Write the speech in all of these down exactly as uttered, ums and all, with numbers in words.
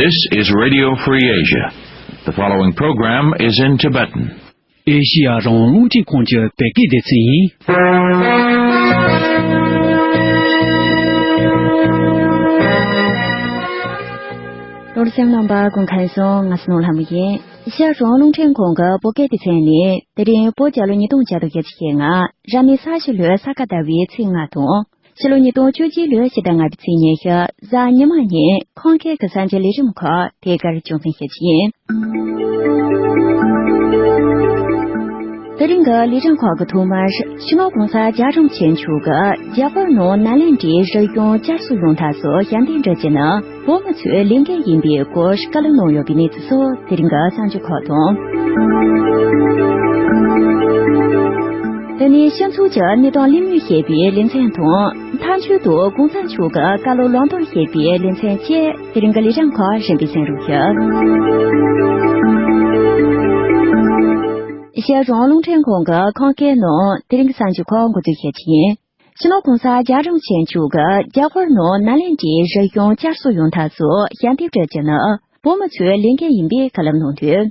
This is Radio Free Asia. The following program is in Tibetan. ཨེ་ཤི་ཡ་རང་དབང་རླུང་འཕྲིན་ཁང་གི་བོད་སྐད་སྡེ་ཚན་ཡིན། ལོར་སེམས་རྣམ་པ་ཀུན་མཁྱེན་སོང་ང་སྣང་ལྷ་མོ་ཡིན། ཨེ་ཤི་ཡ་རང་དབང་རླུང་འཕྲིན་ཁང་གི་བོད་སྐད་སྡེ་ཚན་ནི་དེ་རིང་བོད་རྒྱལ་ལོ་ཉིས་སྟོང་བརྒྱ་དང་བརྒྱད་ཅུ་གྱ་ལྔ་རབ་གནས་ས་བྱི་ལོའི་ས་ག་ཟླ་བའི་ཚེས་ལྔ་དང་། ཕྱི་ལོ་ཉིས་སྟོང་བཅུ་གཅིག་ལོའི་ཕྱི་ཟླ་ལྔ་པའི་ཚེས་ཉི་ཤུ་གཟའ་ཉི་མ་ཉིན་ཁམས་སྐད་ཀྱི་གསར་འགྱུར་ལས་རིམ་ཁག་དེ་གར་སྤྱན་འབུལ་ཞུ་རྒྱུ་ཡིན། དེ་རིང་གི་ལས་རིམ་ཁག་གི་ཐོག་མར་སྤྱི་ནོར་གོང་ས་རྒྱལ་བ་རིན་པོ་ཆེ་མཆོག་གིས་རྒྱ་གར་ནང་ནཱ་ལེནྡྲའི་རིག་གཞུང་བསྐྱར་གསོ་ཡོང་ཐབས་སུ་ཞབས་འདེགས་སྒྲུབ་རྒྱུ་ནི་བོད་མི་ཚོའི་ལས་འགན་ཡིན་པའི་སྐོར་བཀའ་སློབ་གནང་ཡོད་པའི་གནས་ཚུལ་སོགས་དེ་རིང་གི་གསར་འགྱུར་ཁག་དང་། དེ་ནས་སྤྱི་ཚོགས་ཀྱི་གནས་སྟངས་གླེང་མོལ་བྱེད་པའི་ལེ་ཚན་དང་། མཐའ་མཇུག་ཏུ་གོང་ས་མཆོག་གི་བཀའ་སློབ་ལམ་སྟོན་བྱེད་པའི་ལེ་ཚན་བཅས་དེ་རིང་གི་ལས་རིམ་ཁག་གཞན་པའི་གསན་རོགས་ཞུ། ཨེ་ཤི་ཡ་རང་དབང་རླུང་འཕྲིན་ཁང་གི་ཁམས་སྐད་ནང་དེ་རིང་གི་གསར་འགྱུར་ཁག་འགོ་འཛུགས་བྱེད་ཀྱི་ཡིན། སྤྱི་ནོར་གོང་ས་རྒྱལ་བ་རིན་པོ་ཆེ་མཆོག་གིས་རྒྱ་གར་ནང་ནཱ་ལེནྡྲའི་རིག་གཞུང་བསྐྱར་གསོ་ཡོང་ཐབས་སུ་ཞབས་འདེགས་སྒྲུབ་རྒྱུ་ནི་བོད་མི་ཚོའི་ལས་འགན་ཡིན་པའི་བཀའ་སློབ་གནང་དོན།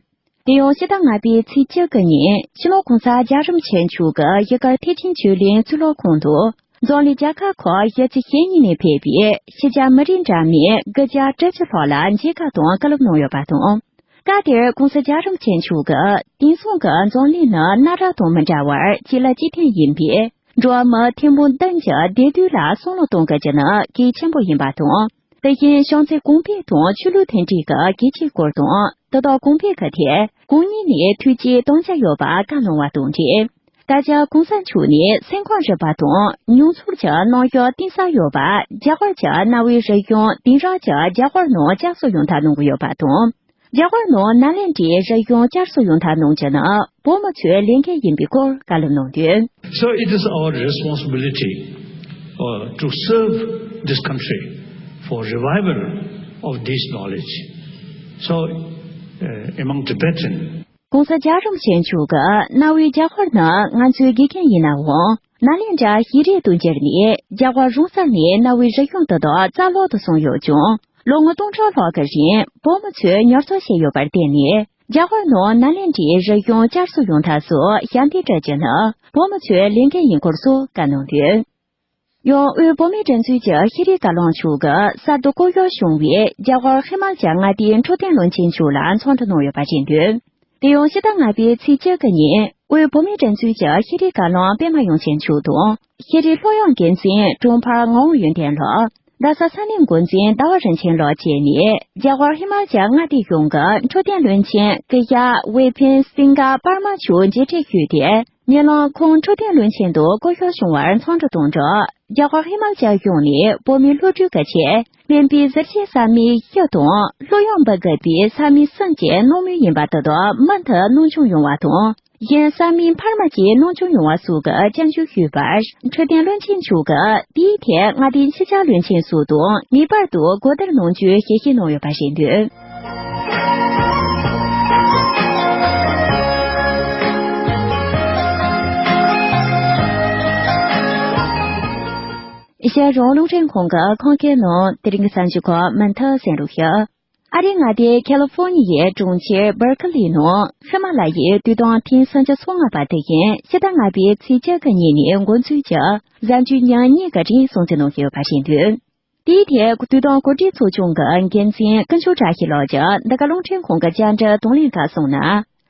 དེ་ཡང་ཕྱི་ཟླ་ལྔ་པའི་ཚེས་བཅུ་དགུ་ཉིན་སྤྱི་ནོར་གོང་ས་རྒྱལ་བ་རིན་པོ་ཆེ་མཆོག་གིས་གཞིས་སྒར་ཐེག་ཆེན་ཆོས་གླིང་གཙུག་ལག་ཁང་དུ་འཛམ་གླིང་རྒྱལ་ཁབ་ཁག་བཞི་བཅུ་ཞེ་གཉིས་ནས་ཕེབས་པའི་ཕྱི་རྒྱལ་མི་རིགས་འདྲ་མིན་དགུ་བརྒྱ་དྲུག་ཅུ་ལྷག་ལ་མཇལ་ཁ་དང་བཀའ་སློབ་གནང་ཡོད་པ་དང་། སྐབས་དེར་གོང་ས་རྒྱལ་བ་རིན་པོ་ཆེ་མཆོག་གིས་དེང་སང་གི་འཛམ་གླིང་ནི་གནའ་རབས་དང་མི་འདྲ་བར་གཅིག་ལ་གཅིག་བརྟེན་ཡིན་པས། འགྲོ་བ་མི་ཐེར་འབུམ་བདུན་གྱིས་བདེ་སྡུག་ལ་བསམ་བློ་གཏོང་དགོས་རྒྱུ་ནི་གལ་ཆེན་པོ་ཡིན་པ་དང་། དེ་བཞིན་བྱང་རྩེ་གོང་འཕེལ་དང་ཆོས་ལུགས་མཐུན་སྒྲིལ་གྱི་གལ་ཆེའི་སྐོར་དང་། དེ་དག་གོང་འཕེལ་གྱི་ཐད་གང་ཉིད་ནས་ཐུགས་རྗེ་གཏོང་འཆར་ཡོད་པ་བཀའ་གནང་བ་དང་འབྲེལ། ད་ཆ་གོང་ས་མཆོག་ནས་སེམས་ཁམས་རིག་པ་དང་མྱོང་ཚོར་གྱི་རྣམ་གཞག་གཏིང་ཟབ་ཡོད་པ་རྒྱ་གར་གྱི་གནའ་བོའི་རིག་གཞུང་དེང་རབས་ཀྱི་རྒྱ་གར་ནང་བསྐྱར་གསོ་ཡོང་ཐབས་གནང་གི་ཡོད་པ་དང་། རྒྱ་གར་ནང་ནཱ་ལེནྡྲའི་རིག་གཞུང་བསྐྱར་གསོ་ཡོང་ཐབས་གནང་རྒྱུ་ནི་བོད་མི་ཚོའི་ལས་འགན་ཡིན་པའི་སྐོར་བཀའ་སློབ་གནང་དོན། So it is our responsibility uh, to serve this country for revival of this knowledge. So uh, among Tibetan གོང་ས་རྒྱལ་བ་རིན་པོ་ཆེ་མཆོག་གིས་གནའ་བོའི་རྒྱ་གར་ནི་ང་ཚོའི་དགེ་རྒན་ཡིན་ནའང་། ནཱ་ལེནྡྲ་ཤེས་རིག་ཏུ་འགྱུར་ནས་རྒྱ་གར་རོང་ས་ནས་གནའ་བོའི་རིག་གཞུང་དེ་དག་རྩ་བརླག་ཏུ་སོང་ཡོད་ཀྱང་། ལོ་ངོ་སྟོང་ཕྲག་ལྷག་གི་རིང་བོད་མི་ཚོས་ཉར་ཚགས་བྱས་ཡོད་པར་བརྟེན་ནས། རྒྱ་གར་ནང་ནཱ་ལེནྡྲའི་རིག་གཞུང་བསྐྱར་གསོ་ཡོང་ཐབས་སུ་ཞབས་འདེགས་སྒྲུབ་རྒྱུ་ནི་བོད་མི་ཚོའི་ལས་འགན་ཡིན་སྐོར་སོགས་བཀའ་གནང་དོན། ཡང་དབུས་བོད་མིའི་སྒྲིག་འཛུགས་ཀྱི་ཤེས་རིག་བཀའ་བློན་མཆོག་གིས་གསར་དུ་བསྐོ་གཞག་བྱུང་བའི་རྒྱ་གར་ཧི་མ་ལ་ཅལ་མངའ་སྡེའི་འཕྲོད་བསྟེན་བློན་ཆེན་མཆོག་ལ་འཚམས་འདྲི་གནང་ཡོད་པ་རེད་འདུག་དེ་ཡང་ཕྱི་ཟླ་ལྔ་པའི་ཚེས་བཅུ་དགུ་ཉིན་དབུས་བོད་མིའི་སྒྲིག་འཛུགས་ཀྱི་ཤེས་རིག་བཀའ་བློན་པད་མ་དབྱངས་ཅན་མཆོག་དང་། ཤེས་རིག་སློབ་གཡོག་འགན་འཛིན་དྲུང་འཕར་ངག་དབང་ཡོན་ཏན་ལགས། རྡ་ས་ས་གནས་འགོ་འཛིན་ཟླ་བ་རིན་ཆེན་ལགས་བཅས་ནས་རྒྱ་གར་ཧི་མ་ལ་ཅལ་མངའ་སྡེ་གཞུང་གི་འཕྲོད་བསྟེན་བློན་ཆེན་སྐུ་ཞབས་ཝེ་ཕིན་སིང་ག་པར་མ་མཆོག་མཇལ་འཕྲད་ཞུས་ཏེ། ཉེ་ལམ་ཁོང་འཕྲོད་བསྟེན་བློན་ཆེན་དུ་བསྐོ་གཞག་བྱུང་བར་འཚམས་འདྲི་གཏོང་གྲབས། རྒྱ་གར་ཧི་མ་ལ་ཅལ་གཞུང་ནས་བོད་མིའི་སློབ་ཕྲུག་གི་ཆེད་སྨན་པའི་གཟི་བརྗིད་ས་མིག་བཞི་དང་སློབ་ཡོན་འབུལ་དགོས་པའི་ས་མིག་གསུམ་གྱི་གནང་མུས་ཡིན་པ་དེ་དག་མུ་མཐུད་གནང་སྐྱོང་ཡོང་བ་དང་། གཞན་ས་མིག་འཕར་མ་བཅས་གནང་སྐྱོང་ཡོང་བ་སོགས་ཀྱི་སྐྱབས་འཇུག་ཞུས་པར། འཕྲོད་བསྟེན་བློན་ཆེན་མཆོག་གིས་དེའི་ཐད་མངའ་སྡེའི་ཕྱི་གྱར་བློན་ཆེན་སོགས་དང་ངེས་པར་དུ་གོ་བསྡུར་གནང་རྒྱུའི་ཞལ་བཞེས་གནང་ཡོད་པ་རེད་འདུག་ཨེ་ཤ་ཡ་རང་དབང་རླུང་འཕྲིན་ཁང་གི་ཁམས་སྐད་ནང་དེ་རིང་གི་གསར་འགྱུར་ཁག་མུ་མཐུད་གསན་རོགས་ཞུ། ཨ་རིའི་མངའ་སྡེ་ཁ་ལི་ཧྥོ་ནི་ཡའི་གྲོང་ཁྱེར་སྦར་ཁི་ལི་ནང་ཧི་མ་ལ་ཡའི་རྡུལ་སྟོང་ཐེངས་སུམ་ཅུ་སོ་ལྔ་པ་དེ་བཞིན་ཕྱི་ཟླ་ལྔ་པའི་ཚེས་བཅུ་དགུ་ཉིན་ནས་འགོ་འཛུགས་ཀྱིས་གཟའ་མཇུག་ཉིན་གཉིས་ཀྱི་རིང་སྲུང་བརྩི་གནང་བཞིན་ཡོད་པ་རེད་འདུག་དེའི་ཐད་རྡུལ་སྟོང་གོ་སྒྲིག་ཚོགས་ཆུང་གི་འགན་འཛིན་དཀོན་མཆོག་བཀྲ་ཤིས་ལགས་ཀྱིས་འདི་ག་རླུང་འཕྲིན་ཁང་གི་བཅར་འདྲི་དང་ལེན་ཁག་གསུངས་ན།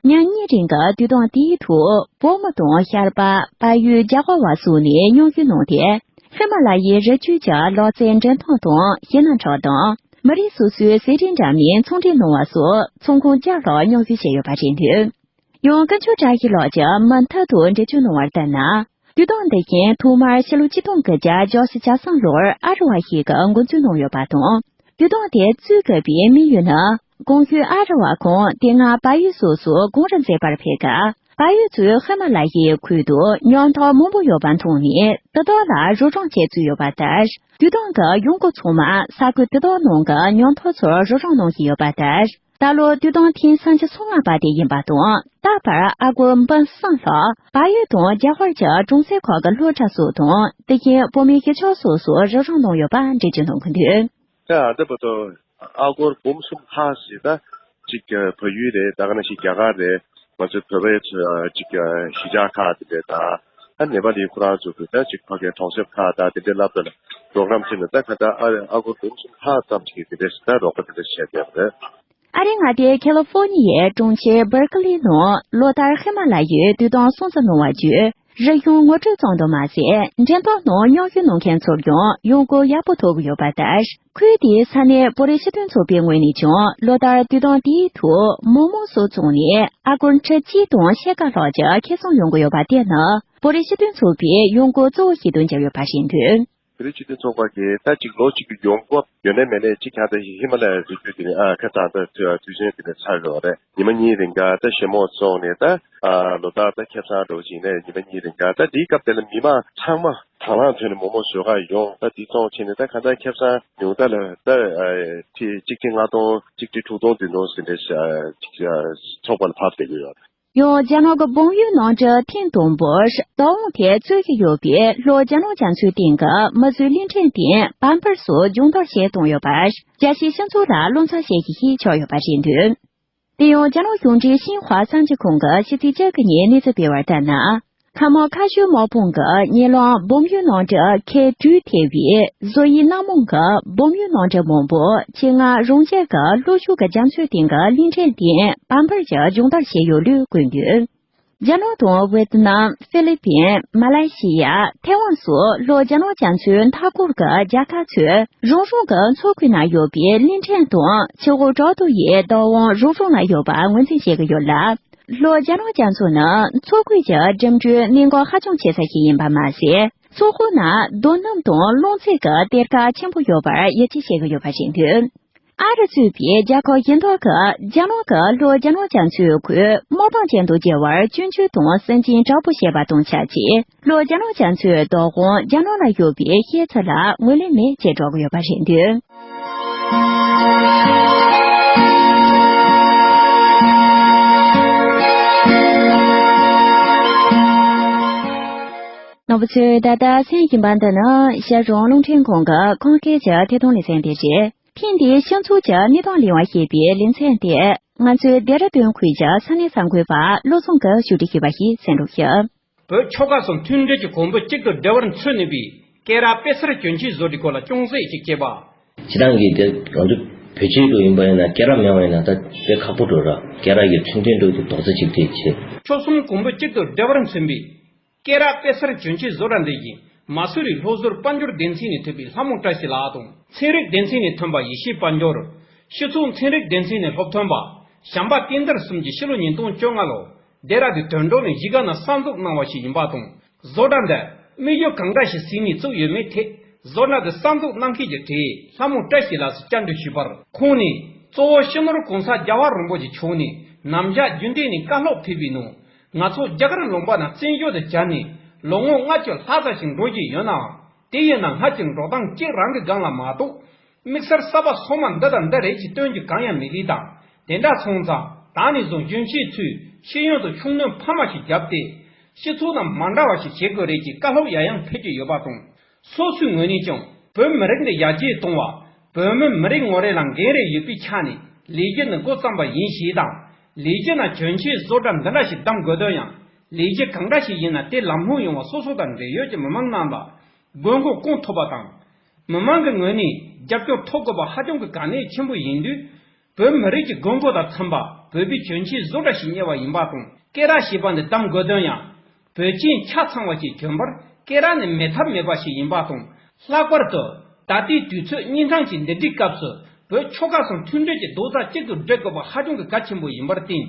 ཉིན་གཉིས་རིང་གི་རྡུལ་སྟོང་དེའི་ཐོག་བོད་མི་དང་ཤར་པ། བལ་ཡུལ། རྒྱ་གར་བ་སོགས་ནས་མཉམ་ཞུགས་གནང་སྟེ། ཧི་མ་ལ་ཡའི་རི་རྒྱུད་ཀྱི་ལག་རྩལ་འགྲེམས་སྟོན་དང་ཞེད་སྣང་འཁྲབ་སྟངས། མི་རིགས་སོ་སོའི་ཟས་རིགས་འདྲ་མིན་ཚོང་འབྲེལ་གནང་བ་སོགས་ཚོགས་ཁང་བརྒྱ་ལྷག་མཉམ་ཞུགས་བྱས་ཡོད་པ་རེད་འདུག་ཡང་དཀོན་མཆོག་བཀྲ་ཤིས་ལགས་ཀྱིས་མུ་མཐུད་དུ་འགྲེལ་བརྗོད་གནང་བར་ལྟར་ན། རྡུལ་སྟོང་འདི་བཞིན་ཐོག་མར་ཕྱི་ལོ་ཆིག་སྟོང་དགུ་བརྒྱ་བརྒྱད་ཅུ་གྱ་གསུམ་ལོར་ཨ་རི་བ་ཞིག་གིས་འགོ་འཛུགས་གནང་ཡོད་པ་དང་། རྡུལ་སྟོང་དེ་བཙུགས་དགོས་པའི་དམིགས་ཡུལ་ནི། གོང་ཞུས་ཨ་རི་བ་ཁོངས་དེ་སྔ་བལ་ཡུལ་སོགས་སུ་གུང་རུ་མཛད་པར་ཕེབས་སྐབས། བལ་ཡུལ་གཙོས་ཧི་མ་ལ་ཡའི་ཁུལ་དུ་ཉམ་ཐག་མང་པོ་ཡོད་པ་མཐོང་ནས་དེ་དག་ལ་རོགས་རམ་བྱེད་འཚོལ་ཡོད་པ་ལྟར། རྡུལ་སྟོང་གི་ཡོང་སྒོ་ཚང་མ་ས་ཁུལ་དེ་དག་ནང་གི་ཉམ་ཐག་ཚོར་རོགས་རམ་གནང་བཞིན་ཡོད་པ་ལྟར། ད་ལོ་རྡུལ་སྟོང་ཐེངས་སུམ་ཅུ་སོ་ལྔ་པ་དེ་ཡིན་པ་དང་། ད་བར་ཨ་སྒོར་འབུམ་གསུམ་ལྷག་བལ་ཡུལ་དང་རྒྱ་གར་གྱི་གྲོང་གསེབ་ཁག་གི་སློབ་གྲྭ་སོགས་དང་། དེ་བཞིན་བོད་མིའི་གཞིས་ཆགས་སོགས་སུ་རོགས་རམ་གནང་ཡོད་པ་འགྲེལ་བརྗོད་གནང་གི་འདུག་ད་ལྟ་བར་དུ་ ཨ་སྒོར་འབུམ་གསུམ་ལྷག་ཞིག་ད་ཅིག་ཨ་བལ་ཡུལ་རེད། ད་ག་ནང་བཞིན་རྒྱ་གར་རེད། ང་ཚོའི་བོད་པའི་ཚོ་ཅིག་ཨ་གཞིས་ཆགས་ཁག་དེ་འདྲ་དང་། ཨ་ནེ་པ་ལི་ཁོ་རང་ཚོ་གི་ད་ཅིག་ཕ་གིའི་གྲོང་གསེབ་ཁག་དང་དེ་འདྲའི་སློབ་གྲྭ་ལ་པྲོ་གྲམ་བྱས་ནས། ད་ག་ད་ཨ་ཨ་སྒོར་འབུམ་གསུམ་ལྷག་ཙམ་ཞིག་གི་དེ་འདྲའི་ད་རོགས་པ་དེ་འདྲ་བྱས་བསྡད་པ་རེད། ཨ་རིའི་མངའ་སྡེ་ཁ་ལི་ཧྥོ་ནི་ཡའི་གྲོང་ཁྱེར་སྦར་ཀི་ལི་ནང་ལོ་ལྟར་ཧི་མ་ལ་ཡའི་རྡུལ་སྟོང་སྲུང་བརྩི་གནང་བ་བརྒྱུད། རི་གཞུང་ངོ་སྤྲོད་གཙང་དུ་མ་ཟད། འགྲེམས་སྟོན་ནང་མཉམ་ཞུགས་གནང་མཁན་ཚོར་ཀྱང་ཡོང་སྒོ་ཡག་པོ་ཐོབ་ཀྱི་ཡོད་པ་ལྟར། ཁུལ་དེའི་ས་གནས་བོད་རིགས་སྤྱི་མཐུན་ཚོགས་པའི་ངོས་ནས་ཀྱང་ལོ་ལྟར་རྡུལ་སྟོང་དེའི་ཐོག་མོག་མོག་སོགས་བཙོངས་ནས་ཨ་སྒོར་ཁྲི་གཅིག་དང་ཕྱེད་ཀ་ལྷག་ཅིག་ཁེ་བཟང་ཡོང་གི་ཡོད་པ་དེ་ནི་བོད་རིགས་སྤྱི་མཐུན་ཚོགས་པའི་ཡོང་སྒོ་གཙོ་བོ་ཞིག་ཏུ་གྱུར་ཡོད་པ་རེད་འདུག་བོད་རིགས་སྤྱི་མཐུན་ཚོགས་པ་གིས་ད་ཅིག་ལོ་གཅིག་གི་ཡོང་སྒོ་ཡོད་ནའི་མེད་ནའི་ཅིག་ཀྱང་ད་ཧི་མ་ལ་ཡའི་རི་རྒྱུད་དེ་ནས་ཨ་ཁ་སང་ད་དུས་དུས་ཆེན་དེ་ནས་ཚར་ཡོད་རེད། ཉི་མ་གཉིས་རིང་ག་ད་ཞེ་མོག་བཙོངས་ནས། ད་ཨ་ལོ་ལྟར་ད་ཁེ་བཟང་འདྲ་བོ་ཞིག་ནས་ཉི་མ་གཉིས་རིང་ག་ད་དེའི་སྐབས་དེ་ལ་མི་མང་ཚང་མ་དང་བླངས་ཐོག་ནས་མོག་མོག་བཟོ་གར་ཡོང་། ད་དེ་བཙོངས་བྱས་ནས་ད་གང་ལྟར་ཁེ་བཟང་ཉུང་མཐའ་ལ་ད་ཁྲི་གཅིག་ཁྲི་ལྔ་སྟོང་གཅིག་ཁྲི་དྲུག་སྟོང་བདུན་སྟོང་ཟེར་ནས་ཅིག་ཚོགས་པ་ལ་ཕབ་བསྡད་ཀྱི་ཡོད་རེད། ཡང་རྒྱ་ནག་གི་འབུམ་ཡུལ་ནང་གི་ཐེངས་དང་པོར་བདག་དབང་དེ་རྩོད་ཀྱི་ཡོད་པའི་ལྷོ་རྒྱ་ནག་རྒྱ་མཚོའི་སྟེང་གི་མི་བཟོས་གླིང་ཕྲན་སྟེང་བམ་པར་སོགས་སྦྱོང་བརྡར་བྱས་བཏང་ཡོད་པར། རྒྱལ་སྤྱིའི་སྤྱི་ཚོགས་ལ་རླུང་འཚུབ་བྱེད་ཀྱི་ཞིག་ཆགས་ཡོད་པ་རེད་འདུག་དེ་ཡང་རྒྱ་ནག་གཞུང་འབྲེལ་ཤིན་ཧྭ་གསར་འགྱུར་ཁང་གིས་ཕྱི་ཚེས་བཅུ་དགུ་ཉིན་གནས་ཚུལ་སྤེལ་བར་ལྟར་ན། མཁའ་དམག་མཁའ་སྤྱོད་དམག་དཔུང་གི་ཉེ་ལམ་འབུམ་ཡུལ་ནང་གི་ཁེ་དྲུག་ཐེ་བའི་བཟོ་དབྱིབས་སྣ་མང་གི་འབུམ་ཡུལ་ནང་གི་མང་པོ་ཆེད་མངགས་རང་བཞིན་གྱི་ལྷོ་ཕྱོགས་ཀྱི་རྒྱ་མཚོའི་སྟེང་གི་གླིང་ཕྲན་སྟེང་བམ་པར་གྱི་སྦྱོང་བརྡར་བྱས་ཡོད་ལུགས་བཀོད་འདུག་རྒྱ་ནག་དང་ཝེ་ཏི་ནམ། ཧྥི་ལི་པིན། མ་ལེ་ཤི་ཡ། ཐའེ་ཝན་སོགས་ལྷོ་རྒྱ་ནག་རྒྱ་མཚོའི་མཐའ་འཁོར་གྱི་རྒྱལ་ཁབ་ཚོས་རང་རང་གི་མཚོ་ཁུལ་ན་ཡོད་པའི་གླིང་ཕྲན་དང་ཆུ་འོག་བྲག་རྡོ་ཡི་བདག་དབང་རང་རང་ལ་ཡོད་པ་ངོས་འཛིན་བྱེད་ཀྱི་ཡོད་ལ། ལྷོ་རྒྱ་ནག་རྒྱ་མཚོ་ནི་མཚོ་ཁུལ་གྱི་འགྲིམ་འགྲུལ་གནད་འགག་ཧ་ཅང་ཆེ་ས་ཞིག་ཡིན་པ་མ་ཟད། མཚོ་ཁུལ་ན་རྡོ་སྣུམ་དང་རླུང་འཚིག་གི་གཏེར་ཁ་ཆེན་པོ་ཡོད་པར་ཡིད་ཆེས་བྱེད་ཀྱི་ཡོད་པ་རེད་འདུག་ཨ་རི་གཙོས་པའི་རྒྱལ་ཁབ་བཞི་མདོ་གིས་རྒྱ་ནག་གིས་ལྷོ་རྒྱ་ནག་རྒྱ་མཚོའི་ཁུལ་དམག་དོན་ཅན་དུ་བསྒྱུར་བར་སྐྱོན་བརྗོད་དང་སེམས་ཅན་དྲག་པོ་བྱས་པ་དང་ཆབས་ཅིག་ལྷོ་རྒྱ་ནག་རྒྱ་མཚོའི་བདག་དབང་རྒྱ་ནག་ལ་ཡོད་པའི་བཤད་ཚུལ་ལ་ངོས་ལེན་མེད་ཅེས་སྒྲོག་གི་ཡོད་པ་རེད་འདུག་རྣམ་པ་ཚོས་ད་ལྟ་གསན་བཞིན་པ་འདི་ནི་ཤར་རོང་རླུང་འཕྲིན་ཁང་གི་ཁམས་སྐད་ཀྱི་ཐད་གཏོང་ལེ་ཚན་དེ་རེད། ཐེངས་འདིའི་སྤྱི་ཚོགས་ཀྱི་གནས་སྟངས་གླེང་བ་ཞེས་པའི་ལེ་ཚན་དེ། ང་ཚོའི་ལྡེ་ར་ལྡུན་ཁུལ་གྱི་ས་གནས་གསར་འགོད་པ་བློ་བཟང་གིས་ཞུ་སྒྲིག་ཞུས་པ་ཞིག་གསན་རོགས་ཞུ། བོད་ཆོལ་ཁ་གསུམ་མཐུན་སྒྲིལ་གྱི་གོམ་པ་གཅིག་ཏུ་སྒྲིལ་བར་མཚོན་ནུས་པའི་སྐད་གྲགས་དཔེ་གསར་གྱོན་ཆས་བཟོ་སྒྲིག་སྐོར་ལ་ཅུང་ཟད་ཅིག་དཔྱད་པ། སྤྱིར་བཏང་གི་དེ་ང་ཚོ་བོད་སྤྱི་ལུགས་ཡིན་པ་ཡིན་ན། སྐད་གྲགས་མེད་པ་ཡིན་ན་ད་དཔེ་ཁག་པོ་འགྲོ་ར། སྐད་གྲགས་ཀྱི་མཚོན་དོན་འགྲོ་གི་རྡོག་རྩ་གཅིག་དེ་བྱེད། ཆོལ་གསུམ་གོམ་པ་གཅིག་ཏུ་སྒྲིལ་བར་མཚོན་པའི་སྐད་གྲགས་དཔེ་གསར་གྱོན་ཆས་བཟོ་གྲྭ་འདི་བཞིན་མ་སུ་རི་ལྷོ་ཟུར་དཔལ་འབྱོར་སྡེ་ཚན་ནས་ཐོན་པའི་ལྷ་མོ་བཀྲ་ཤིས་ལགས་དང་། ཚན་རིག་སྡེ་ཚན་ནས་ཐོན་པ་ཡེ་ཤེས་དཔལ་འབྱོར། སྤྱི་ཚོགས་ཚན་རིག་སྡེ་ཚན་ནས་སློབ་ཐོན་པ་བྱམས་པ་བསྟན་དར་གསུམ་གྱིས་ཕྱི་ལོ་ཉིས་སྟོང་བཅོ་ལྔ་ལོར་སྡེ་ར་ལྡུན་དོན་གྲོང་ནས་གཞིས་ཀ་ན་གསར་འཛུགས་གནང་བ་ཞིག་ཡིན་པ་དང་། བཟོ་གྲྭ་འདི་དམིགས་ཡུལ་གང་འདྲ་ཞིག་བཟུང་ནས་བཙུགས་ཡོད་མེད་ཐད། བཟོ་གྲྭ་འདི་གསར་འཛུགས་གནང་མཁན་གྱི་གྲས་ལྷ་མོ་བཀྲ་ཤིས་ལགས་སུ་བཅར་འདྲི་ཞུས་པར། ཁོང་ནས་གཙོ་བོ་སྤྱི་ནོར་གོང་ས་རྒྱལ་བ་རིན་པོ་ཆེ་མཆོག་ནས་ནམ་ཞག་རྒྱུན་གཏན་ནས་བཀའ་སློབ་ཕེབས་པའི་ནང་། ང་ཚོ་རྒྱ་གར་ལུང་པ་ན་བཙན་བྱོལ་དུ་གྱར་ནས་ལོ་ངོ་ལྔ་བཅུ་ལྷག་ཙམ་ཞིག་འགྲོ་བཞིན་ཡོད་ནའང་། དེ་ཡིན་ན་སྔར་གྱི་འགྲོ་སྟངས་གཅིག་རང་གི་སྒང་ལ་མ་གཏོགས། དམིགས་བསལ་གསར་པ་སོ་མ་འདི་དང་འདི་རེད་ཅེས་སྟོན་རྒྱུ་གང་ཡང་མེད་ལེ་དང་། དེ་འདྲ་སོང་ཙང་ད་ནས་བཟུང་གྱོན་ཆས་ཚོས་ཤེས་ཡོན་དུ་ཤུགས་སྣོན་འཕར་མ་ཞིག་བརྒྱབ་སྟེ། སྤྱི་ཚོགས་དང་མ་འདྲ་བ་ཞིག་བྱེད་དགོས་རེད་ཅེས་བཀའ་སློབ་ཡང་ཡང་ཕེབས་ཀྱི་ཡོད་པ་དང་། སོ་སོའི་ངོས་ནས་ཀྱང་བོད་མི་རིགས་འདི་ཡར་རྒྱས་གཏོང་བ། བོད་མི་མི་རིགས་ངོ་རེ་ལ་འགན་རེ་ཡོད་པའི་ཆ་ནས་ལས་གཞི་ནི་འགོ་བརྩམས་པ་ཡིན་ཞེས་དང་། ལས་གཞི་ནང་གྱོན་ཆས་བཟོ་གྲྭ་འདི་འདྲ་ཞིག་བདམས་དགོས་དོན་ཡང་། ལས་གཞི་གང་འདྲ་ཞིག་ཡིན་ན་དེ་ལམ་ལྷོང་ཡོང་བ། སོ་སོ་དང་འབྲེལ་ཡོད་ཀྱི་མི་མང་རྣམས་ལ་དགོས་མཁོ་སྐོང་ཐུབ་པ་དང་། མི་མང་གི་ངོས་ནས་རྒྱབ་སྐྱོར་ཐོབ་དགོས་པ་ཧ་ཅང་གི་གལ་གནད་ཆེན་པོ་ཡིན་དུས། བོད་མི་རིགས་ཀྱི་དགོས་མཁོ་དང་མཐུན་པ་བོད་པའི་གྱོན་ཆས་བཟོ་གྲྭ་ཞིག་གཉེར་བ་ཡིན་པ་དང་། སྐད་གྲགས་ཞེས་པ་འདི་བདམས་དགོས་དོན་ཡང་། བོད་ཆས་ཆ་ཚང་བ་ཞིག་གྱོན་པར་སྐད་གྲགས་ནི་མེད་ཐབས་མེད་པ་ཞིག་ཡིན་པ་དང་། ལྷག་པར་དུ་ད་ལྟའི་དུས་ཚོད་གཉིས་ཐང་གི་འདི་འདྲའི་སྐབས་སུ་བོད་ཆོལ་ཁ་གསུམ་མཐུན་སྒྲིལ་གྱི་རྡོག་རྩ་གཅིག་ཏུ་སྒྲིལ་དགོས་པ་ཧ་ཅང་གི་གལ་ཆེན་པོ་ཡིན་པར་བརྟེན།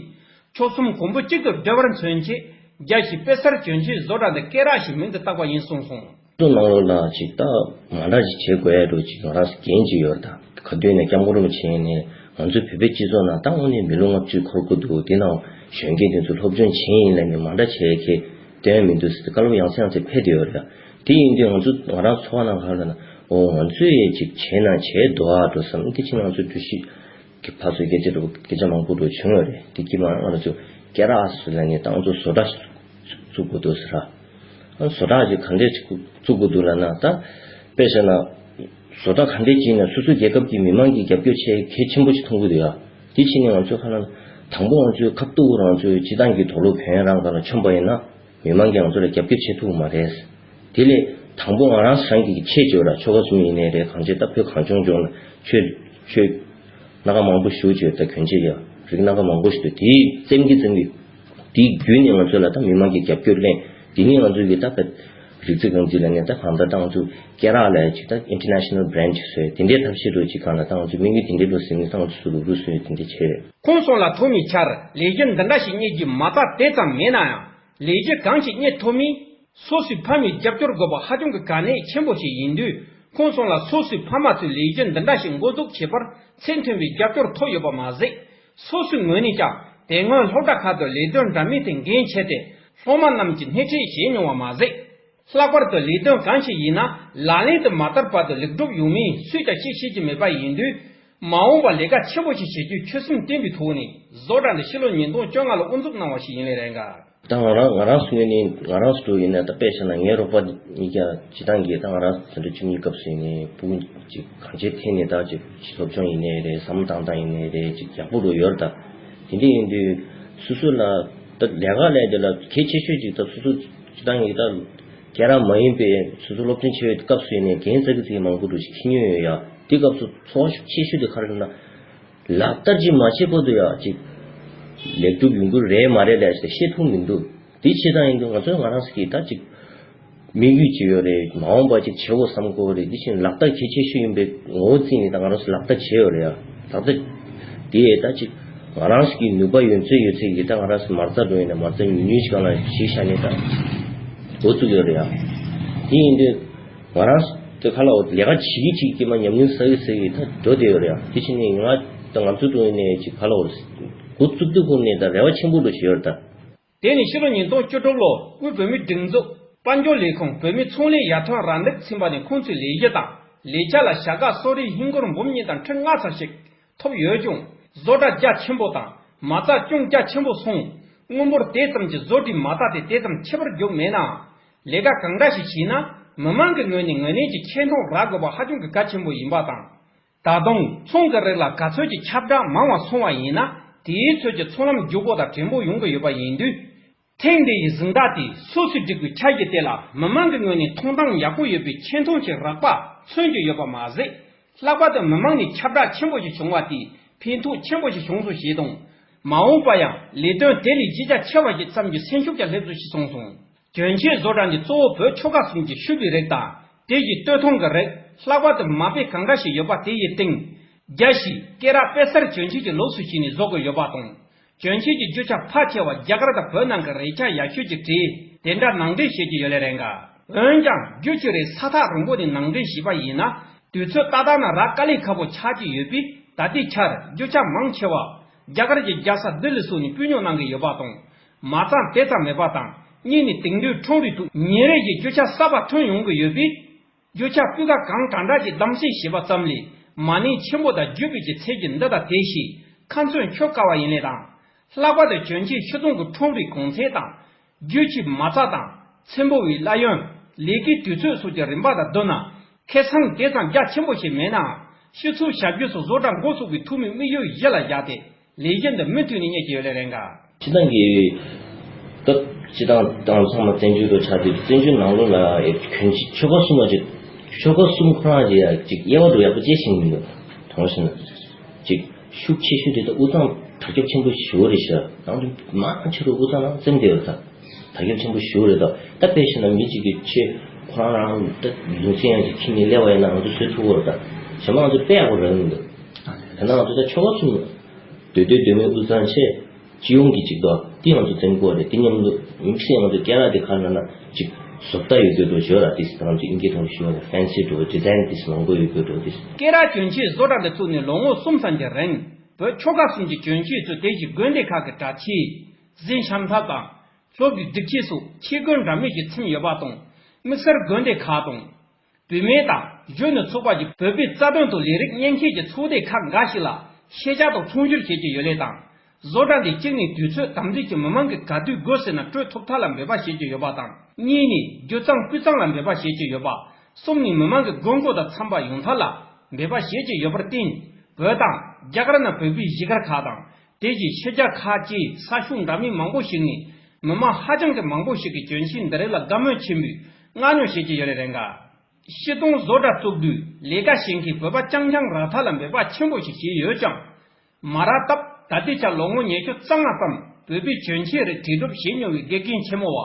ཆོལ་གསུམ་གོང་བུ་གཅིག་ཏུ་སྒྲིལ་བར་མཚོན་ཆེད། རྒྱལ་སྤྱིའི་དཔེ་གསར་གྱོན་ཆས་བཟོ་གྲྭ་འདི་སྐད་གྲགས་ཞེས་མིང་དུ་བཏགས་པ་ཡིན་གསུངས་སོང་། ཚོ་ནང་ལོགས་ལ་ཅིག་ད་མ་འདྲ་ཅིག་བྱེད་དགོས་ཡ་འདྲ་ཅིག་ང་རང་འགན་ཅིག་ཡོད་རེད། ད་ག་དུས་ནས་སྐྱབས་མགོན་རིན་པོ་ཆེ་ནས་ང་ཚོའི་བོད་པའི་སྤྱི་ཚོགས་ནང་ད་དངོས་གནས་མི་ལོ་ལྔ་བཅུ་འཁོར་གྱི་འདུག་དེ་ནང་གཞོན་སྐྱེས་དེ་ཚོ་སློབ་སྦྱོང་བྱེད་ཡིན་ལབ་ནས་མ་འདྲ་བྱེད་མཁན་སྟོན་མི་འདུག་ཟེར་ཏེ་བཀའ་སློབ་ཡང་སེ་ཡང་སེ་ཕེབས་བསྡད་ཡོད་རེད། དེ་ཡིན་དུས་ང་ཚོ་ང་རང་ཚོ་བ་ནང་ག་ལ་ན། འོ་ང་ཚོས་ཅིག་བྱས་ན་བྱས་འདུག་ཨ་འགྲོ་བསམ། དེ་ཕྱིན་ང་ཚོ་འགྲུལ་བཞུད་ཀྱི་ཕར་ཚུར་སྐད་ཆ་འདྲ་པོ་སྐད་ཆ་མང་པོ་འདྲ་བྱུང་ཡོད་རེད། དེ་དཀྱིལ་མ་ང་རང་ཚོ་སྐད་གྲགས་སུ་ལ་ནི་ཏང་ཙུའུ་བཟོ་གྲྭ་བཙུགས་དགོས་འདུག་ཟེར་ར། ཨ་བཟོ་གྲྭ་ཅིག་ག་འདྲས་ཅིག་བཙུགས་དགོས་འདུག་ལབ་ན། ད་དཔེ་བཞག་ན་ བཟོ་གྲྭ་ག་འདྲས་བྱས་ན་སོ་སོའི་རྒྱལ་ཁབ་ཀྱི་མི་མང་གི་རྒྱབ་སྐྱོར་ཆེ་གལ་ཆེན་པོ་ཞིག་མཐོང་གི་འདུག་ཡ། དེ་བྱས་ནས་ང་ཚོའི་ཁ་ལ་དང་པོ་ང་ཚོའི་ཁ་ཐུག་རང་ཚོའི་སྤྱི་བཏང་གི་དུག་ལོག་བོད་རང་ག་ལ་མཆོད་པ་ཡིན་ན། མི་མང་གིས་ང་ཚོ་ལ་རྒྱབ་སྐྱོར་བྱེད་ཐུབ་མ་རེད། དེ་ལས་དང་པོ་ང་རང་རང་གི་ཆེད་བརྗོད་ལ་ཆོལ་ཁ་གསུམ་ཡིན་ནའི་རེད། གང་ཆེ་ད་བོད་གངས་ལྗོངས་ལྗོངས་ལ་ཆོས་ཆོས་སྣ་ཁ་མང་པོ་ཞུ་བརྗོད་ད་གྱོན་ཆས་ཡ་རིགས་སྣ་ཁ་མང་པོ་ཞིག་འདུག་དེའི་བཙེམ་གི་བཙེམ་གི་དེའི་བརྒྱུད་ནས་ང་ཚོ་ལ་ད་མི་མང་གི་རྒྱབ་སྐྱོར་ལེན། དེ་ནས་ང་ཚོ་གི་ད་ད་རིག་རྩལ་རྐང་འཛིན་ལ་ནས་ད་གང་ལྟར་ད་ང་ཚོ་སྐེ་རགས་ལ་ཅིག་ད་international brand་ཅིག་བཟོས། དེ་འདྲའི་ཐབས་ཤེས་རོ་ཅིག་གང་ལ་ད་ང་ཚོ་དམིགས་ཡུལ་དེ་འདྲའི་རོ་ཟིན་ནས་ད་ང་ཚོ་སུ་རུ་རུ་བཟོས་དེ་འདྲ་བྱས་རེད། ཁོང་ཚོ་ལ་ཐོག་མའི་ཆར་ལས་གཞི་འདི་འདྲ་ཞིག་གཉེར་རྒྱུའི་མ་རྩ་དེ་ཙམ་མེད་ན་ཡང་། ལས་གཞི་གང་ཞིག་གཉེར་ཐུབ་མིན། སོ་སོའི་ཕ་མའི་རྒྱབ་སྐྱོར་དགོས་པ་ཧ་ཅང་གི་གལ་གནད་ཆེན་པོ་ཞིག་ཡིན་དུས། ཁོང་ཚོ་ལ་སོ་སོའི་ཕ་མ་ཚོས་ལས་གཞི་འདི་འདྲ་ཞིག་འགོ་འཛུགས་བྱེད་པར་ཚད་མཐོན་པོའི་རྒྱབ་སྐྱོར་ཐོབ་ཡོད་པ་མ་ཟད། སོ་སོའི་ངོས་ནས་ཀྱང་དེ་སྔོན་སློབ་གྲྭ་ཁག་ཏུ་ལས་དོན་འདྲ་མིན་དེ་འགན་བྱས་ཏེ། སློབ་མ་རྣམས་ཀྱིས་སྣེ་ཁྲིད་བྱས་མྱོང་བ་མ་ཟད། ལྷག་པར་དུ་ལས་དོན་གང་ཞིག་ཡིན་ན་ལག་ལེན་དུ་མ་བསྟར་བར་དུ་ལེགས་གྲུབ་ཡོང་མིན་སུས་ཀྱང་ཅིས་ཤེས་ཀྱི་མེད་པ་ཡིན་དུས། མ་འོངས་པར་ལས་ཀ་ཆེན་པོ་ཞིག་བྱེད་རྒྱུའི་ཆོད་སེམས་བརྟན་པའི་ཐོག་ནས་བཟོ་གྲྭ་འདི་ཕྱི་ལོ་ཉིས་སྟོང་བཅོ་ལྔ་ལ་དབུ་འཛུགས་གནང་བ་ཞིག་ཡིན་ལེ་རེད་འགའ། ད་ང་རང་ང་རང་ངོས་ནས་ང་རང་སུ་ཡིན་ན་ད་དཔེ་བཞག་ན་ངའི་རོགས་པ་གཉིས་ཀ་སྤྱི་བཏང་གི་ད་ང་རང་ཟིན་བྲིས་བཅུ་གཉིས་སྐབས་སུ་ཡིན་ནའི་ཕྲུ་གུ་ཅིག་གང་ཅིའི་ཐད་ནས་ད་ཅིག་སློབ་སྦྱོང་ཡིན་ནའི་རེད། བསམ་བློ་བཏང་སྟངས་ཡིན་ནའི་རེད། ཅིག་ཡག་པོ་རུ་ཡོད་རེད། ད་དེ་འདྲ་ཡིན་དུས་སོ་སོ་ལ་ད་ལས་ཀ་ལས་དེ་ལ་གལ་ཆེ་ཤོས་ཅིག་ད་སོ་སོ་སྤྱི་བཏང་གི་ད་སྐད་གྲགས་མ་ཡིན་པའི་སོ་སོ་སློབ་ཚན་ཆེ་བའི་སྐབས་སུ་ཡིན་ནའི་འགན་ཙག་གི་ཙིག་མང་པོ་རུ་ཞིག་ཁྱེར་མྱོང་ཡོད་ཡ། དེ་སྐབས་སུ་ཚོར་བ་ཤུགས་ཆེ་ཤོས་དེ་ག་རེ་ན། ལག་བསྟར་ཅིག་མ་བྱེད་གོང་དུ་ཡ་ཅིག་ལེགས་གྲུབ་ཡོང་གི་རེད་མ་རེད་ལས་ཞེས་བཤད་ཐུབ་མི་འདུག་དེ་བྱེད་སྟངས་ཡིན་དུས་ང་ཚོས་ང་རང་ཚོ་གི་ད་ཅིག་དམིགས་ཡུལ་ཅིག་ཡོད་རེད། མ་འོངས་པ་ཅིག་བྱེད་དགོས་བསམ་གོ་རེད། དེ་བཞིན་ལག་བསྟར་གལ་ཆེ་ཤོས་ཡིན་པའི་ངོ་བོ་བརྩིས་ནས་ད་ང་རང་ཚོ་ལག་བསྟར་བྱས་ཡོད་རེད་ཡ། ལག་བསྟར་དེ་ད་ཅིག་ང་རང་ཚོ་གི་ནུས་པ་ཡོད་ཚད་ཡོད་ཚད་ཀྱིས་ད་ང་རང་ཚོ་མ་རྩ་འགྲོ་ཡིན་ན་མ་རྩ་ཉུང་ཉུང་ཞིག་སྒང་ལ་གཞི་བཞག་ནས་ད་འགོ་བཙུགས་ཡོད་རེད་ཡ། དེ་ཡིན་དུས། ང་རང་དེ་ག་ལ་འོ་ལས་ཀ་བྱེད་ཀྱི་བྱེད་ཀྱི་མ་ཉམས་མྱོང་བསགས་ཀྱི་བསགས་ཀྱི་ད་འགྲོ་བསྡད་ཡོད་རེད་ཡ། དེ་བྱས་ནས་ང་ད་ང་ཚོ་ཀྲུང་ཡོན་ནས་ཅིག་ག་ལ་འོ་འགོ་བཙུགས་དུས་ཁོང་ནས་ད་རེ་བ་ཆེན་པོ་འགྲོ་བཞིན་ཡོད་རེད་ད། དེ་ནི་ཕྱི་ལོ་ཉིས་སྟོང་བཅུ་དྲུག་ལོ་དབུས་བོད་མིའི་སྒྲིག་འཛུགས་དཔལ་འབྱོར་ལས་ཁུངས་བོད་མིའི་ཚོང་ལས་ཡར་ཐོན་རམ་འདེགས་ཚན་པ་ནས་ཁོང་ཚོའི་ལས་གཞི་དང་ལས་འཆར་ལ་བྱ་དགའ་གསོལ་རས་ཧིན་སྒོར་འབུམ་གཉིས་དང་ཁྲི་ལྔ་ཙམ་ཞིག་ཐོབ་ཡོད་ཀྱང་། བཟོ་གྲྭ་རྒྱ་ཆེན་པོ་དང་མ་རྩ་ཅུང་རྒྱ་ཆེན་པོ་སོང་། དངུལ་འབོར་དེ་ཙམ་གྱིས་བཟོ་གྲྭའི་མ་རྩ་དེ་དེ་ཙམ་ཁྱད་པར་རྒྱུག་མེད་ནའང་། ལས་ཀ་གང་འདྲ་ཞིག་བྱས་ན་མི་མང་གི་ངོས་ནས་ངོས་ལེན་གྱི་ཆེ་མཐོང་རག་དགོས་པ་ཧ་ཅང་གི་གལ་ཆེན་པོ་ཡིན་པ་དང་། ད་དུང་ཚོང་གི་རིགས་ལ་ག་ཚོད་ཀྱི་ཁྱབ་བསྒྲགས་མང་བ་སོང་བ་ཡིན་ན་དེའི་ཚོད་ཀྱི་ཚོང་ལམ་མགྱོགས་པོ་དང་བྲིན་པོ་ཡོང་གི་ཡོད་པ་ཡིན་དུས། ཐེངས་འདི་ཡི་གཟེངས་རྟགས་དེ་སོ་སོའི་སྒྲིག་པའི་འཆར་གཞི་དེ་ལ་མི་མང་གི་ངོས་ནས་མཐོང་སྟངས་ཡག་པོ་ཡོད་པའི་ཆེ་མཐོང་ཞིག་རག་པ་མཚོན་གྱི་ཡོད་པ་མ་ཟད། ལྷག་པར་དུ་མི་མང་ནས་ཁྱབ་བསྒྲགས་ཆེན་པོ་ཞིག་བྱུང་བ་དེས་ཕན་ཐོགས་ཆེན་པོ་ཞིག་བྱུང་སོང་ཞེས་དང་། མ་འོངས་པ་ཡང་ལས་དོན་དེ་ལས་གཞི་རྒྱ་ཆེ་བ་ཞིག་བརྩམ་རྒྱུའི་སེམས་ཤུགས་ཀྱང་སླེབས་སོང་ཞེས་གསུངས་སོང་། གྱོན་ཆས་བཟོ་གྲྭ་འདི་གཙོ་བོ་བོད་ཆོལ་ཁ་གསུམ་གྱི་ཕྱུ་པའི་རིགས་དང་དེ་བཞིན་སྟོད་ཐུང་གི་རིགས། ལྷག་པར་དུ་མ་དཔེ་གང་འདྲ་ཞིག་ཡོད་པ་དེ་ཡི་སྟེང་། རྒྱ་ཞིག་སྐེ་རགས་དཔེ་གསར་གྱོན་ཆས་ཀྱི་ལུགས་སུ་བྱས་ནས་བཟོ་དགོས་ཡོད་པ་དང་། གྱོན་ཆས་ཀྱི་རྒྱུ་ཆ་ཕལ་ཆེ་བ་རྒྱ་གར་དང་བོད་ནང་གི་རས་ཆ་ཡག་ཤོས་ཀྱིས་བྲིས། དེ་འདྲ་ནང་འདྲེན་བྱེད་ཀྱི་ཡོད་ལེ་རེད་འགའ། འོན་ཀྱང་རྒྱུ་ཆ་རེ་ས་ཐག་རིང་པོ་ནས་ནང་འདྲེན་བྱས་པ་ཡིན་ན། དུས་ཚོད་ཏག་ཏག་ན་རག་དཀའ་ལས་ཁག་པོ་ཆགས་ཀྱི་ཡོད་པས། ད་ལྟའི་ཆར་རྒྱུ་ཆ་མང་ཆེ་བ་རྒྱ་གར་གྱི་རྒྱལ་ས་ལྡི་ལི་སོགས་ནས་སྤོས་ཉོ་གནང་གི་ཡོད་པ་དང་། མ་རྩ་དེ་ཙམ་མེད་པ་དང་། གཉིས་ནས་དེང་དུས་ཁྲོམ་རའི་ཐོག་ཉིན་རེ་བཞིན་རྒྱུ་ཆ་གསར་པ་ཐོན་ཡོང་གི་ཡོད་པས། རྒྱུ་ཆ་སྤུས་ཀ་གང་དྲག་དྲག་ཅིག་གདམ་གསེས་བྱས་པ་ཙམ་ལས་མ་གནས་ཆེན་པོ་དང་རྒྱུ་སྤུས་ཀྱི་ཚད་ཀྱི་འདི་དང་དེ་ཞེས་ཁ་ཚོན་ཆོད་དཀའ་བ་ཡིན་ལེ་དང་། ལྷག་པར་དུ་གྱོན་ཆས་ཕྱིར་ཚོང་གི་ཁྲོམ་རའི་གོང་ཚད་དང་། རྒྱུ་ཆའི་མ་རྩ་དང་། ཚེམ་པོ་བའི་གླ་ཡོན། ལས་ཀའི་དུས་ཚོད་སོགས་ཀྱི་རིམ་པ་དང་བསྡུར་ན། ཁེ་བཟང་དེ་ཙམ་རྒྱ་ཆེན་པོ་ཞིག་མེད་ནའང་། སྤྱི་ཚོགས་ཞབས་ཞུ་སོགས་བཟོ་གྲྭ་འགོ་ཚུགས་པའི་ཐོག་མའི་དམིགས་ཡུལ་གཞི་ལ་བཞག་སྟེ། ལས་གཞི་འདི་མུ་མཐུད་ནས་གཉེར་གྱི་ཡོད་ལེ་རེད་འགའ། སྤྱི་བཏང་གི་སྐབས་སྤྱི་བཏང་དང་ཚང་མ་བཙན་བྱོལ་དུ་ཆགས་དུས་བཙན་བྱོལ་ནང་ལོགས་ལ་གྱོན་ཆས་ཆོལ་ཁ་གསུམ་ལ་ཅིག་ཆོལ་ཁ་གསུམ་ཁོ་རང་ཅིག་ཡ་ཅིག་དབྱེ་བ་འདྲ་བོ་ཡག་པོ་དཔྱད་ཤེས་མི་འདུག་དོགས་ཤིང་ཅིག་ཤུགས་ཆེ་ཤོས་དེ་ད་དབུས་གཙང་དར་ཁྱབ་ཆེན་པོ་ཞེ་པོ་རེད་ཤག་ནང་དུ་མང་ཆེ་རུ་དབུས་གཙང་ནང་བཙན་བསྡད་ཡོད་ད། དར་ཁྱབ་ཆེན་པོ་ཞེ་པོ་རེད་ད། ད་དཔེ་བཞག་ན་མི་གཅིག་གིས་ཆོས་ཁོ་རང་རང་ད་ལུང་ཚན་ཡང་ཅིག་ཁྱེར་ནས་སླེབས་པ་ཡིན་ན་ང་ཚོ་བཟོ་ཐུབ་ཀྱི་རེད་ད། གཞན་པ་ང་ཚོ་དཔེ་ཡག་པོ་རག་གི་མི་འདུག་དེ་ན་ང་ཚོ་ད་ཆོལ་ཁ་གསུམ་སྡོད་སྡོད་སྡོད་མི་དབུས་གཙང་ཆེ། སྤྱི་ཡོངས་ཀྱི་ཅིག་དོ་དེ་ང་ཚོ་བཙན་པོ་རེད། དེ་མཉམ་དུ་དམིགས་བསལ་ང་ཚོ་སྐེ་རགས་དེ་ག་ལབ་ན་ཅིག་བཟོ་ལྟ་ཡོད་དགོས་འགྲོ་ཞོར་ལ་དེ་ང་ཚོ་དབྱིན་སྐད་ཐོག་ཞུ་བ་ལ་ཕེན་སི་འགྲོ་ཌི་ཛའིན་དེ་མང་པོ་ཡོད་དགོས་འགྲོ་དེ། སྐེ་རགས་གྱོན་ཆས་བཟོ་གྲྭ་འདི་བཙུགས་ནས་ལོ་ངོ་གསུམ་ཙམ་གྱི་རིང་བོད་ཆོལ་ཁ་གསུམ་གྱི་གྱོན་ཆས་ཚོ་དེ་བཞིན་དགོན་སྡེ་ཁག་གི་གྲྭ་ཆས། གཟན་ཤམ་ཐབས་དང་། སློབ་གྲྭའི་སྒྲིག་ཆས་སོགས་ཆས་གོས་འདྲ་མིན་ཞིག་འཚེམ་ཡོད་པ་དང་། དམིགས་བསལ་དགོན་སྡེ་ཁག་དང་། བུད་མེད་དང་གཞོན་ནུ་ཚོགས་པ་བརྒྱུད་བོད་པའི་རྩ་དོན་དུ་ལས་རིགས་གཉེར་མཁན་གྱི་ཚོགས་སྡེ་ཁག་འགའ་ཞིག་ལ་ཤེས་བྱ་དང་ཚོང་སྒྱུར་བྱེད་ཀྱི་ཡོད་ལེ་དང་། བཟོ་གྲྭ་འདི་གཅིག་ནས་དུས་ཚོད་དམ་འཛིན་གྱིས་མི་མང་གིས་ག་དུས་དགོས་ཟེར་ན་སྤྲོད་ཐུབ་ཐབས་ལ་འབད་པ་བྱེད་ཀྱི་ཡོད་པ་དང་། གཉིས་ནས་རྒྱུ་གཙང་སྤུས་གཙང་ལ་འབད་པ་བྱེད་ཀྱི་ཡོད་པ། གསུམ་ནས་མི་མང་གི་དགོས་མཁོ་དང་འཚམ་པ་ཡོང་ཐབས་ལ་འབད་པ་བྱེད་ཀྱི་ཡོད་པར་བརྟེན། བོད་དང་རྒྱ་གར་ནང་བོད་པའི་གཞིས་སྒར་ཁག་དང་དེ་བཞིན་ཕྱི་རྒྱལ་ཁག་བཅས་ས་ཕྱོགས་འདྲ་མིན་མང་པོ་ཞིག་ནས་མི་མང་ཧ་ཅང་གི་མང་པོ་ཞིག་གིས་གྱོན་ཆས་འདི་རིགས་ལ་དགའ་མོས་ཆེན་པོས་མངགས་ཉོ་བྱེད་ཀྱི་ཡོད་རེད་རེད་འགའ། སྤྱིར་བཏང་བཟོ་གྲྭ་བཙུགས་དུས་ལས་ཀ་བྱེད་མཁན་བོད་པ་རྐྱང་རྐྱང་རག་ཐབས་ལ་འབད་པ་ཆེན་པོ་ཞིག་བྱས་ཡོད་ཀྱང་། མ་ར་སྟབས་ད་ལྟའི་ཆར་ལོ་ངོ་ཉི་ཤུ་རྩ་ལྔ་ཙམ་བོད་པའི་གྱོན་ཆས་རིགས་དྲིལ་སྒྲུབ་བྱེད་མྱོང་བའི་དགེ་རྒན་ཆེན་མོ་བ།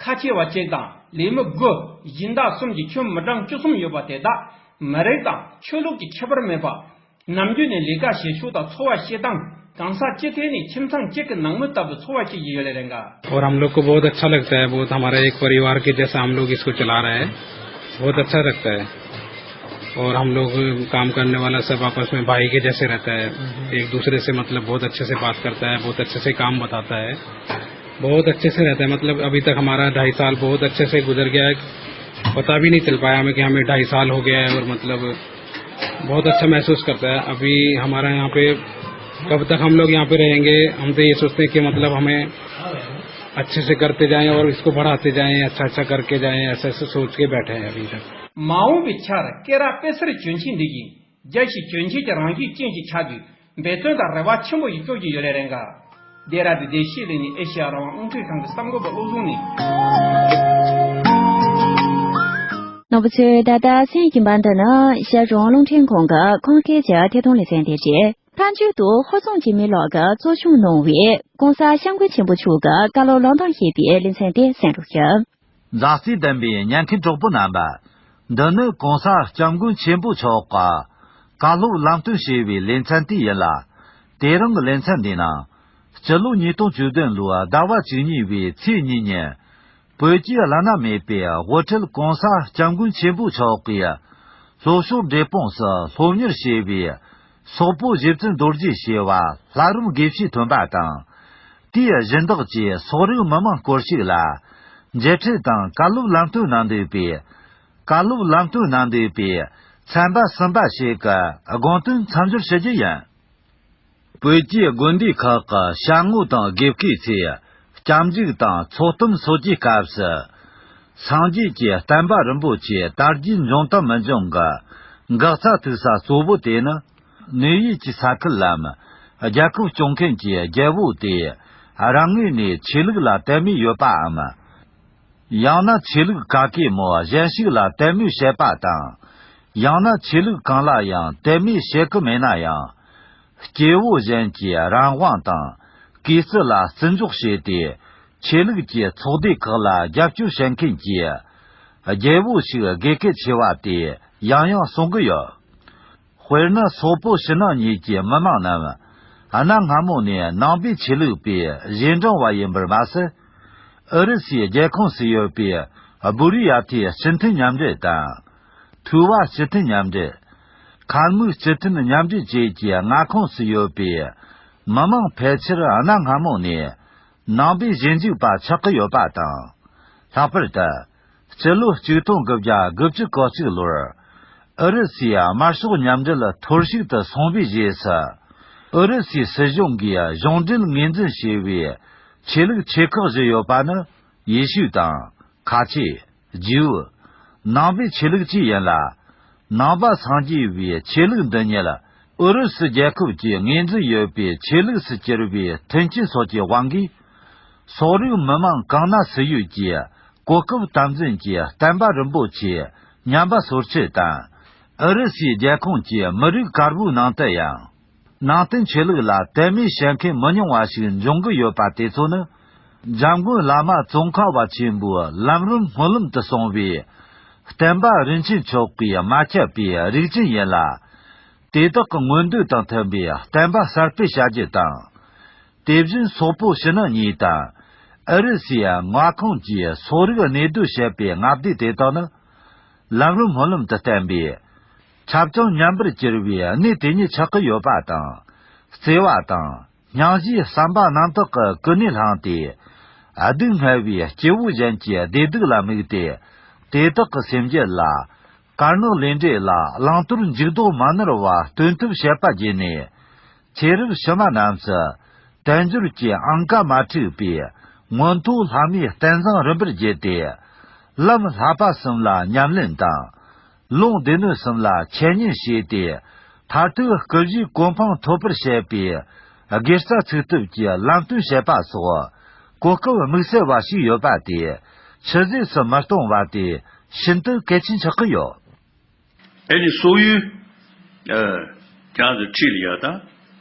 ཁ་ཆེ་བ་གཅིག་དང་ལས་མི་དགུ་སྦྱིན་བདག་གསུམ་གྱི་ཁྱོན་མི་གྲངས་བཅུ་གསུམ་ཡོད་པ་དེ་དག་མི་རིགས་དང་ཆོས་ལུགས་ཀྱི་ཁྱད་པར་མེད་པ། ནམ་རྒྱུན་ནས་ལས་ཀ་བྱེད་ཕྱོགས་དང་འཚོ་བ་སྐྱེལ་སྟངས་གང་ཟག་སྤྱི་ཐད་ནས་ཁྱིམ་ཚང་གཅིག་གི་ནང་མི་ལྟ་བུའི་འཚོ་བ་སྐྱེལ་གྱི་ཡོད་རེད་རེད་འགའ། और हम लोग को बहुत अच्छा लगता है, बहुत हमारा एक परिवार के जैसा हम लोग इसको चला रहे हैं, बहुत अच्छा लगता है। और हम लोग काम करने वाला सब आपस में भाई के जैसे रहता है, एक दूसरे से मतलब बहुत अच्छे से बात करता है, बहुत अच्छे से काम बताता है, बहुत अच्छे से रहता है। मतलब अभी तक हमारा ढाई साल बहुत अच्छे से गुजर गया है, पता भी नहीं चल पाया हमें कि हमें ढाई साल हो गया है। और मतलब बहुत अच्छा महसूस करता है। अभी हमारा यहाँ पे कब तक हम लोग यहाँ पे रहेंगे, हम तो ये सोचते हैं कि मतलब हमें अच्छे से करते जाएं और इसको बढ़ाते जाएं, अच्छा अच्छा करके जाएं, ऐसे ऐसे सोच के बैठे हैं अभी तक। མ་འོངས་པའི་ཆར་སྐེ་རགས་དཔེ་སེར་གྱོན་ཆས་འདི་བཞིན་རྒྱལ་སྤྱིའི་གྱོན་ཆས་ཀྱི་རང་བཞིན་ཅན་ཞིག་ཆགས་རྒྱུའི་འབད་བརྩོན་དང་རེ་བ་ཆེན་པོ་ཞིག་བཅོལ་གྱི་ཡོད་ལེ་རེད་འགའ། ལྡེ་ར་ལྡུན་བདེ་སྐྱིད་གླིང་ནས་ཨེ་ཤེ་ཡ་རང་དབང་རླུང་འཕྲིན་ཁང་གི་གསར་འགོད་པ་བློ་བཟང་ནས། རྣམ་པ་ཚོས་ད་ལྟ་གསན་གྱིན་པ་འདི་ནི་ཤར་རོང་རླུང་འཕྲིན་ཁང་གི་ཁམས་སྐད་ཀྱི་ཐད་གཏོང་ལེ་ཚན་དེ་རེད། མཐའ་མཇུག་ཏུ་ཧོར་སོང་འཇིགས་མེད་ལགས་ཀྱིས་གཙོ་སྐྱོང་གནང་བའི་ྋགོང་ས་ྋསྐྱབས་མགོན་ཆེན་པོ་མཆོག་གི་བཀའ་སློབ་ལམ་སྟོན་ཞེས་པའི་ལེ་ཚན་དེ་གསན་རོགས་ཞུ། མཛའ་བརྩེ་ལྡན་པའི་ཉན་མཁན་གྲོགས་པོ་རྣམ་པ། འདི་ནི་ྋགོང་ས་ྋསྐྱབས་མགོན་ཆེན་པོ་མཆོག་གི་བཀའ་སློབ་ལམ་སྟོན་ཞེས་པའི་ལེ་ཚན་དེ་ཡིན་ལ། དེ་རིང་གི་ལེ་ཚན་འདིའི་ནང་། སྤྱི་ལོ་ཉིས་སྟོང་བཅུ་བདུན་ལོའི་ཟླ་བ་བཅུ་གཉིས་པའི་ཚེས་གཉིས་ཉིན། བོད་ཀྱི་བླ་ན་མེད་པའི་དབུ་ཁྲིད་ྋགོང་ས་ྋསྐྱབས་མགོན་ཆེན་པོ་མཆོག་གིས། ལྷོ་ཕྱོགས་འབྲས་སྤུངས་སུ་སློབ་གཉེར་བྱས་པའི་སོག་པོ་རྗེ་བཙུན་རྡོ་རྗེ་ཞེས་པ་ལྷ་རམས་དགེ་བཤེས་ཐོན་པ་དང་། དེའི་སྦྱིན་བདག་གིས་སོག་རིགས་མི་མང་སྐོར་ཞིག་ལ་མཇལ་འཕྲད་དང་བཀའ་སློབ་ལམ་སྟོན་གནང་འདུག་པས། བཀའ་སློབ་ལམ་སྟོན་གནང་འདུག་པའི་ཚན་པ་གསུམ་པ་ཞིག་གི་དགོངས་དོན་མཚམས་སྦྱོར་ཞུ་རྒྱུ་ཡིན། བོད་ཀྱི་དགོན་སྡེ་ཁག་གི་ཞལ་ངོ་དང་དགེ་བསྐོས་ཚོས་སྐྱབས་འཇུག་དང་ཚོགས་གཏམ་སོགས་ཀྱི་སྐབས་སུ། སངས་རྒྱས་ཀྱི་བསྟན་པ་རིན་པོ་ཆེ་དར་རྒྱས་འབྱུང་དང་མི་འབྱུང་གི་འགག་རྩ་ཐུག་ས་གཙོ་བོ་དེ་ནི། གནས་ཡུལ་གྱི་ས་ཁུལ་ལམ་རྒྱལ་ཁབ་སྐྱོང་མཁན་གྱི་རྒྱལ་པོ་དེ་རང་ངོས་ནས་ཆོས་ལུགས་ལ་དད་མོས་ཡོད་པའམ། ཡང་ན་ཆོས་ལུགས་ག་གེ་མོ་གཞན་ཞིག་ལ་དད་མོས་བྱེད་པ་དང་། ཡང་ན་ཆོས་ལུགས་གང་ལ་ཡང་དད་མོས་བྱེད་ཀྱི་མེད་ན་ཡང་། སྐྱེ་བོ་གཞན་གྱི་རང་དབང་དང་གུས་བརྩི་ལ་བརྩི་འཇོག་བྱས་ཏེ། ཆོས་ལུགས་ཀྱི་ཚོགས་སྡེ་ཁག་ལ་རྒྱབ་སྐྱོར་བྱེད་མཁན་གྱི་རྒྱལ་པོ་ཞིག་དགོས་གལ་ཆེ་བ་དེ་ཡང་ཡང་གསུང་གི་ཡོད། དཔེར་ན་སོག་པོ་ཕྱི་ནང་གཉིས་ཀྱི་མི་མང་རྣམས་གནའ་སྔ་མོ་ནས་ནང་པའི་ཆོས་ལུགས་པའི་རྗེས་འབྲང་བ་ཡིན་པར་མ་ཟད། ཨུ་རུ་སུའི་རྒྱལ་ཁོངས་སུ་ཡོད་པའི་བུ་རི་ཡ་ཐིའི་སྤྱི་མཐུན་མཉམ་འབྲེལ་དང་། ཐུ་བ་སྤྱི་མཐུན་མཉམ་འབྲེལ། ཁལ་མུག་སྤྱི་མཐུན་མཉམ་འབྲེལ་བཅས་ཀྱི་མངའ་ཁོངས་སུ་ཡོད་པའི་མི་མང་ཕལ་ཆེར་གནའ་སྔ་མོ་ནས་ནང་པའི་ཞིབ་འཇུག་པ་ཆགས་ཀྱི་ཡོད་པ་དང་། ལྷག་པར་དུ། སྤྱི་ལོ་ཆིག་སྟོང་དགུ་བརྒྱ་དགུ་བཅུ་གོ་གཅིག་ལོར། ཨུ་རུ་སུའི་དམར་ཤོག་མཉམ་འབྲེལ་འཐོར་ཞིག་ཏུ་སོང་བའི་རྗེས་སུ། ཨུ་རུ་སུའི་སྲིད་གཞུང་གིས་གཞུང་འབྲེལ་ངོས་འཛིན་བྱས་པའི་ཆོས་ལུགས་ཆེ་ཁག་བཞི་ཡོད་པ་ནི། ཡེ་ཤུ་དང་། ཁ་ཆེ། ཇིའུ། ནང་པའི་ཆོས་ལུགས་བཅས་ཡིན་ལ། ནང་པ་སངས་རྒྱས་པའི་ཆོས་ལུགས་འདི་ཉིད་ཨུ་རུ་སུ་རྒྱལ་ཁབ་ཀྱིས་ངོས་འཛིན་ཡོད་པའི་ཆོས་ལུགས་སུ་གྱུར་པའི་མཐུན་རྐྱེན་སོགས་ཀྱི་དབང་གིས། སོག་རིགས་མི་མང་གང་ན་སུ་ཡོད་ཀྱི་གོ་སྐབས་དམ་འཛིན་གྱིས་བསྟན་པ་རིན་པོ་ཆེ་ཉམས་པ་སོར་ཆུད་དང་། ཨུ་རུ་སུའི་རྒྱལ་ཁོངས་ཀྱི་མི་རིགས་དཀར་པོའི་ནང་དུ་ཡང་། ནང་བསྟན་ཆོས་ལུགས་ལ་དད་མོས་བྱེད་མཁན་མི་ཉུང་བ་ཞིག་འབྱུང་གི་ཡོད་པ་དེ་ཚོ་ནི། འཇམ་མགོན་བླ་མ་ཙོང་ཁ་པ་ཆེན་པོའི་ལམ་རིམ་སྨོན་ལམ་དུ་སོང་བའི། བསྟན་པ་རིན་ཆེན་མཆོག་གིས་མ་ཁྱབ་པའི་རིགས་ཅན་ཡིན་ལ། དེ་དག་གི་མངོན་འདོད་དང་མཐུན་པའི་བསྟན་པ་གསར་སྤེལ་བྱ་རྒྱུ་དང་། དེ་བཞིན་སོག་པོ་ཕྱི་ནང་གཉིས་དང་། ཨུ་རུ་སུའི་མངའ་ཁོངས་ཀྱི་སོག་རིགས་གནས་སྡོད་བྱེད་པའི་མངའ་སྡེ་དེ་དག་ནི། ལམ་རིམ་སྨོན་ལམ་དུ་བསྟན་པའི། ཁྱབ་ཅིང་ཉམས་པར་གྱུར་བའི་གནས་དེ་ཉིད་ཆགས་ཀྱི་ཡོད་པ་དང་། བརྩེ་བ་དང་། སྙིང་རྗེའི་བསམ་པ་རྣམ་དག་གི་ཀུན་ནས་བསླངས་ཏེ། སྡུག་བསྔལ་བའི་སྐྱེ་བོ་གཞན་གྱི་བདེ་སྡུག་ལ་དམིགས་ཏེ། དེ་དག་གི་སེམས་རྒྱུད་ལ། དཀར་ནག་ལས་འབྲས་ལ་བླང་དོར་འཇུག་ལྡོག་མ་ནོར་བ་སྟོན་ཐབས་བྱེད་པ་བརྒྱུད་ནས། ཚེ་རབས་ཕྱི་མ་རྣམས་སུ། དལ་འབྱོར་གྱི་ཨང་ཀ་མ་འཁྲུགས་པའི། མངོན་མཐོ་ལྷ་མིའི་རྟེན་བཟང་རིམ་པར་བརྒྱུད་དེ། ལམ་བསླབ་པ་གསུམ་ལ་ཉམས་ལེན་དང་ ལུང་སྡེ་སྣོད་གསུམ་ལ་འཆད་ཉན་བྱས་ཏེ། མཐར་ཐུག་སྐུ་བཞིའི་གོ་འཕང་ཐོབ་པར་བྱེད་པའི་དགེ་རྩ་ཚུགས་ཐུབ་ཀྱི་ལམ་སྟོན་བྱེད་པ་སོགས་གོ་སྐབས་དམིགས་བསལ་བ་ཞིག་ཡོད་པ་དེ་ཆུད་ཟོས་སུ་མི་གཏོང་བ་དེ་ཤིན་ཏུ་གལ་ཆེན་ཆགས་ཀྱི་ཡོད། ཨེ་ནི་སོག་ཡུལ། ཨ། ཁྱེད་རང་ཚོ་ཁྲིད་ལ་ཡ་ད།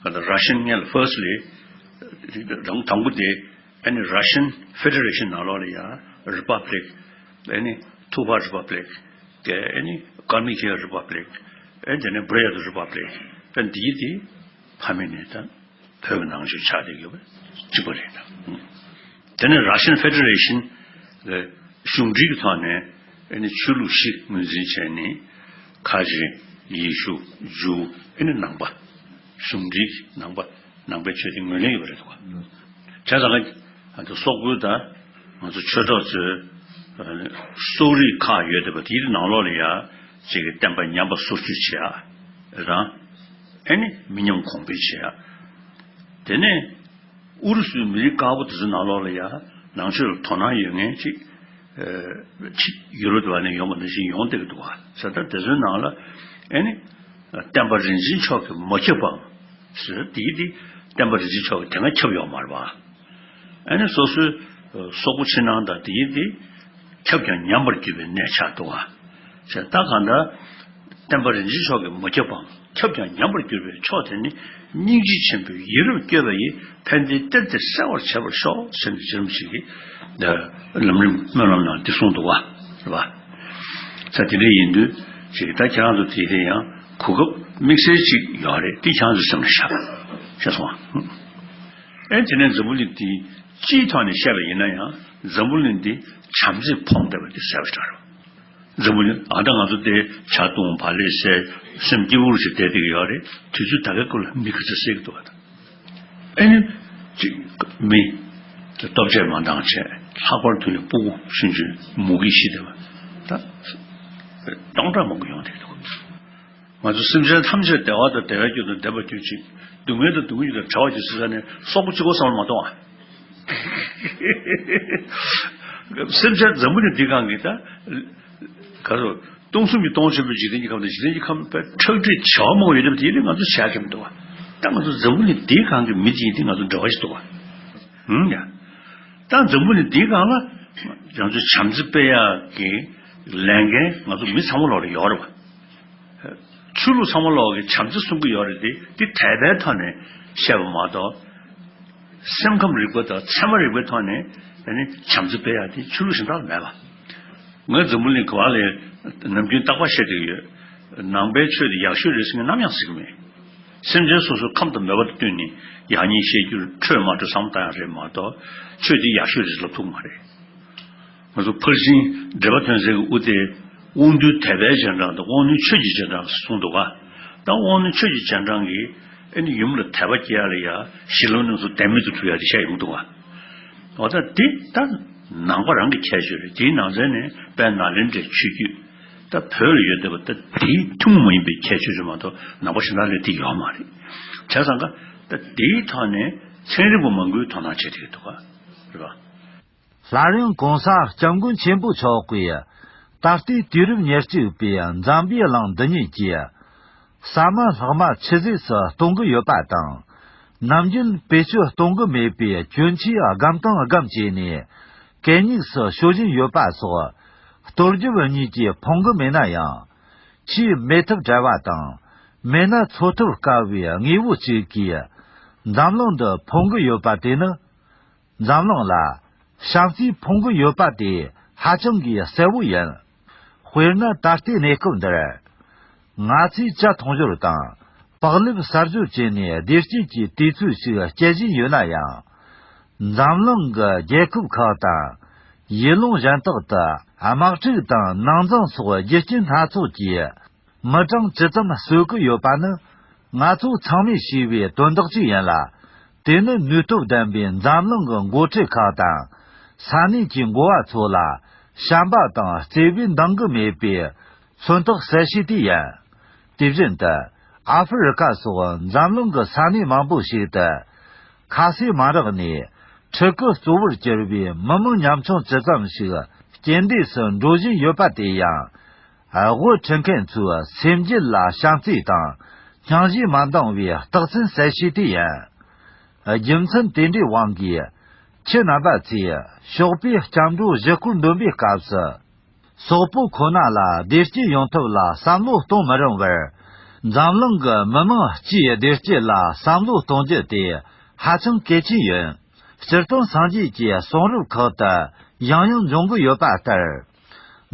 ག་ད་Russian ངན་ལ་firstly། རང་དང་པོ་དེ། ཨེ་ནི་Russian Federation ནང་ལོགས་ལ་ཡ། Republic། ཨེ་ནི་Tuvva Republic། དེ་ཨེ་ནི་Kalmykia Republic། ཨེ་དེ་ནས་Buryat Republic། ཨེ་འདིའི་དེ་ཕ་མེས་ནས་ད། བོད་ཀྱི་ནང་ཆོས་ཆགས་བསྡད་ཡོད་པ་གཅིག་པ་རེད་ད། དེ་ནས་Russian Federation གཞུང་འབྲེལ་གྱི་ཐོག་ནས་ཨེ་ནི་ཆོས་ལུགས་བཞི་ངོས་འཛིན་བྱས་ནས་ཁ་ཆེ། ཡེ་ཤུ། ཇུའུ། ཨེ་ནི་ནང་པ། གཞུང་འབྲེལ་ནང་པ། ནང་པའི་ཆོས་དེ་ངོས་ལེན་ཡོད་པ་རེད་འདུག་བ། བྱས་ཙང་ང་ཚོ་སོག་པོའི་ད་ང་ཚོ་ཆོས་གྲོགས་ཚོའི་སོག་རིགས་ཁག་ཡོད་བསྡད་པ་དེའི་ནང་ལོགས་ལ་ཡ་ཅིག་གི་བསྟན་པ་ཉམས་པ་སོར་ཆུད་བྱེད་ཡ་དང་། ཨེ་ནི་མི་ཉམས་གོང་འཕེལ་བྱེད་ཡ། དེ་ནས་ཨུ་རུ་སུའི་མི་རིགས་དཀར་པོ་དེ་ཚོའི་ནང་ལོགས་ལ་ཡ་ནང་ཆོས་ལ་དོ་སྣང་ཡོད་མཁན་ཅིག་ཨེ་ཅིག་ཡུ་རོབ་དེ་བ་ནས་ཡོང་བ་ནང་བཞིན་ཡོང་བསྡད་ཀྱི་འདུག་བ། ཟེར་ད་དེ་ཚོའི་ནང་ལ་ཨེ་ནི་བསྟན་པ་རིན་ཆེན་མཆོག་གིས་མ་ཁྱབ་པའམ། ཟེར་དེ་ཡིན་དེ་བསྟན་པ་རིན་ཆེན་མཆོག་གིས་དེ་སྔ་ཁྱབ་ཡོད་མ་རེད་བ། ཨ་ནི་སོ་སོའི་སོག་པོ་ཕྱི་ནང་དང་དེ་ཡིན་དེ་ཁྱབ་ཀྱང་ཉམས་པར་གྱུར་པའི་གནས་ཆགས་འདུག་ག། ཟེར་ད་གང་ལྟར་བསྟན་པ་རིན་ཆེན་མཆོག་གིས་མ་ཁྱབ་པའམ་ཁྱབ་ཀྱང་ཉམས་པར་གྱུར་པའི་ཕྱོགས་དེ་ནི་སྙིང་རྗེ་ཆེན་པོས་ཡིད་རབ་བསྐྱོད་པ་ཡིས་ཕན་བདེའི་གཏེར་དེ་གསལ་བར་བྱེད་པར་ཤོག་ཟེར་ནས་རྗེ་རིན་པོ་ཆེ་གིས་འདིར་ལམ་རིམ་སྨོན་ལམ་ནང་འདི་གསུངས་འདུག་ག། རེད་བ། ས་དེ་འདྲ་ཡིན་དུས་ཅིག་ད་ཁྱེད་རང་ཚོ་དེ་དེ་ཡང་གོ་སྐབས་དམིགས་བསལ་ཅིག་ཡོད་རེད། དེ་ཁྱེད་རང་ཚོ་སེམས་ལ་བཞག་ཤེས་སོང་ཨ། ཨེ་དེ་ནས་འཛམ་བུ་གླིང་འདི་སྤྱིའི་ཐོག་ནས་བཤད་པ་ཡིན་ན་ཡང་འཛམ་བུ་གླིང་འདི་བྱམས་བརྩེས་ཕོངས་བསྡད་པ་འདི་གསལ་པོ་ཞིག་རེད། འཛམ་བུ་གླིང་ཨ་ད་ང་ཚོ་དེ་ཇ་བཏུང་བག་ལེབ་བཟས་སེམས་སྐྱིད་པོ་ཞིག་བསྡད་བསྡད་ཀྱི་ཡོད་རེད། དུས་ཚོད་ད་གའི་སྐབས་ལ་མི་ག་ཚོད་བསད་ཀྱི་འདུག་ག་ད། ཨེ་ནི། ཅིག་མི། ལྟོ་ཆས་མ་འདང་བྱས། ལྷག་པར་དུ་ནི་སྤུ་གུ་ཆུང་ཆུང་མུ་གེ་ཤི་བསྡད་པ། ད། སྟོང་ཕྲག་མང་པོ་ཡོང་བསྡད་འདུག་ང་ཚོ་སེམས་ཅན་ཐམས་ཅད་བདེ་བ་དང་བདེ་བའི་རྒྱུ་དང་ལྡན་པར་གྱུར་ཅིག་སྡུག་བསྔལ་དང་སྡུག་བསྔལ་དང་བྲལ་བར་གྱུར་ཅིག་ཟེར་ནས་སོག་པོ་གཅིག་པོ་བསམ་བློ་མ་གཏོང་ཨ། སེམས་ཅན་འཛམ་བུ་གླིང་འདིའི་སྒང་གི་ད། ག་རེ། སྟོང་གསུམ་གྱི་སྟོང་ཆེན་པོའི་འཇིག་རྟེན་གྱི་ཁམས་དང་འཇིག་རྟེན་གྱི་ཁམས་པའི་ཁྲག་དྲི་བྱ་བ་མང་བོ་ཡོད་པ་དེ་ནི་ང་ཚོ་བྱ་མཁན་མི་འདུག་བ། ད་ང་ཚོ་འཛམ་བུ་གླིང་འདིའི་སྒང་གི་མི་དེ་ཡིན་དེ་ང་ཚོ་འབྲེལ་བ་ཞིག་འདུག་བ། ཧུང་ཡ། ད་འཛམ་བུ་གླིང་འདིའི་སྒང་ལ་ང་ཚོ་བྱམས་བརྩེ་སྤེལ་ཡག་གི་ལས་འགན་ང་ཚོ་མི་ཚང་མ་ལོག་ལ་ཡོད་རེད་བ། ཆོས་ལུགས་ཚང་མ་ལོག་གི་བྱམས་བརྩེ་གསུང་གི་ཡོད་རེད་དེ་དེ་དད་པའི་ཐོག་ནས་བཤད་པ་མ་གཏོགས། སེམས་ཁམས་རིག་པ་དང་ཚད་མ་རིག་པའི་ཐོག་ནས་ཨ་ནི་བྱམས་བརྩེ་སྤེལ་ཡག་དེ་ཆོས་ལུགས་གཞན་དག་ལ་མེད་པ། ངས་འཛམ་བུ་གླིང་ག་བ་ལ་ནམ་རྒྱུན་རྟག་པར་བཤད་བསྡད་ཀྱི་ཡོད། ནང་པའི་ཆོས་དེ་ཡག་ཤོས་རེད་ཟེར་མཁན་ནམ་ཡང་ཟེར་གྱི་མེད། སེམས་ཅན་སོ་སོའི་ཁམས་དང་མོས་པ་དང་བསྟུན་ནས་ཡག་ཉེས་བཤད་རྒྱུར་འཕྲོད་མ་འཕྲོད་བསམ་བློ་བཏང་ཡག་རེད་མ་གཏོགས་ཆོས་དེ་ཡག་ཤོས་རེད་ཟེར་ལབ་ཐུབ་ཀྱི་མ་རེད། ང་ཚོ་ཕར་ཕྱིན་འགྲེལ་པ་དོན་གསལ་གྱི་དབུ་དེ་དབང་རྟུལ་དད་པའི་རྗེས་འབྲང་དང་དབང་རྣོན་ཆོས་ཀྱི་རྗེས་འབྲང་གསུངས་འདུག་ག། ད་དབང་རྣོན་ཆོས་ཀྱི་རྗེས་འབྲང་གིས་ཨེ་ནི་ཡུལ་མི་ལ་དད་པ་སྐྱེ་ཡ་ལ་ཡ་ཞི་ལུ་ནང་སུ་དད་མོས་དུ་གྲུབ་ཡ་དེ་བཤད་ཡོང་འདུག་ག། འོ་ད་དེ་ད་ནང་པ་རང་གི་ཁྱད་ཆོས་རེད། དེའི་ནང་ཚན་ནས་དཔལ་ནཱ་ལེནྡྲའི་ཆོས་བརྒྱུད་ད་བོད་ལ་ཡོད་བསྡད་པ་ད་དེའི་ཐུན་མོང་མ་ཡིན་པའི་ཁྱད་ཆོས་རེད་མ་གཏོགས་ནང་པ་གཞན་དག་ལ་དེ་ཡོད་མ་རེད། བྱས་ཙང་ཀ་ད་དེའི་ཐོག་ནས་ཚན་རིག་པ་མང་པོས་དོ་སྣང་བྱེད་བསྡད་ཀྱི་འདུག་ག། རེད་པ། སླར་ཡང་གོང་ས་སྐྱབས་མགོན་ཆེན་པོ་མཆོག་གིས་ད་ལྟའི་དུས་རབས་ཉེར་གཅིག་པའི་འཛམ་བུའི་གླིང་འདི་ཉིད་ཀྱི་ཟ་མ་ལྷག་མ་ཆུད་ཟོས་སུ་གཏོང་གི་ཡོད་པ་དང་། ནམ་རྒྱུན་བེད་སྤྱོད་གཏོང་གི་མེད་པའི་གྱོན་ཆས་སྒམ་དང་སྒམ་བྱས་ནས་གད་སྙིགས་སུ་ཤོར་བཞིན་ཡོད་པ་སོགས་ལྟོ་རྒྱབ་གཉིས་ཀྱིས་ཕོངས་གི་མེད་ན་ཡང་། ཆེས་མེད་ཐབས་བྲལ་བ་དང་། མེད་ན་འཚོ་ཐབས་དཀའ་བའི་དངོས་པོ་གཅིག་གིས་འཛམ་གླིང་འདི་ཕོངས་གི་ཡོད་པ་དེ་ནི། འཛམ་གླིང་ལ་བྱམས་བརྩེས་ཕོངས་གི་ཡོད་པ་དེ་ཧ་ཅང་གི་གསལ་བོ་ཡིན། དཔེར་ན་ད་ལྟའི་གནས་སྐབས་འདིར། ང་ཚོས་ཇ་འཐུང་ཞོར་དང་། པགས་ལེབ་གསར་བཟོ་བྱས་ནས་བདེ་སྐྱིད་ཀྱི་དུས་ཚོད་ཞིག་སྐྱེལ་བཞིན་ཡོད་ན་ཡང་། འཛམ་གླིང་གི་རྒྱལ་ཁབ་ཁག་དང་། ཡུལ་ལུང་གཞན་དག་ཏུ་དམག་འཁྲུག་དང་ནང་འཛིང་སོགས་རྒྱུ་རྐྱེན་སྣ་ཚོགས་ཀྱིས། མི་གྲངས་ཇི་ཙམ་གསོད་ཀྱི་ཡོད་པ་ནི། ང་ཚོ་ཚང་མས་ཤེས་པའི་དོན་དག་ཅིག་ཡིན་ལ། དེ་ནི་ནུས་སྟོབས་ལྡན་པའི་འཛམ་གླིང་གི་འགོ་ཁྲིད་ཁག་དང་། ས་གནས་ཀྱི་འགོ་བ་ཚོ་ལ་བྱམས་པ་དང་བརྩེ་བས་འདང་གི་མེད་པའི་མཚོན་རྟགས་གསལ་བཤད་དེ་ཡིན། དེ་བཞིན་དུ། ཨ་ཧྥེ་རི་ཁ་སོགས་འཛམ་གླིང་གི་ས་གནས་མང་པོ་ཞིག་ཏུ། ཁ་ཟས་མ་རག་ནས། ཕྲུ་གུ་གཙོ་བོར་གྱུར་པའི་མི་མང་ཉམ་ཆུང་ཇི་ཙམ་ཞིག་རྐྱེན་འདས་སུ་འགྲོ་བཞིན་ཡོད་པ་དེ་ཡང་། དབུ་ཁྲིད་མཁན་ཚོའི་སེམས་རྒྱུད་ལ་བྱམས་བརྩེ་དང་སྙིང་རྗེ་མ་འདང་བའི་རྟགས་མཚན་གསལ་བྱེད་དེ་ཡིན། རྒྱུ་མཚན་དེ་འདྲའི་དབང་གིས་ཁྱེད་རྣམ་པ་ཚོས་ཞོགས་པའི་སྐྱབས་འགྲོ་བཞི་སྐོར་འདོན་པའི་སྐབས་སུ། སོག་པོ་ཁོ་ན་ལ་བདེ་སྐྱིད་ཡོང་ཐབས་ལ་བསམ་བློ་གཏོང་མི་རུང་བར། འཛམ་གླིང་གི་མི་མང་སྤྱིའི་བདེ་སྐྱིད་ལ་བསམ་བློ་གཏོང་རྒྱུ་དེ་ཧ་ཅང་གལ་ཆེན་ཡིན། སྤྱིར་བཏང་སངས་རྒྱས་ཀྱི་གསུང་རབ་ཁག་ཏུ་ཡང་ཡང་འབྱུང་གི་ཡོད་པ་ལྟར།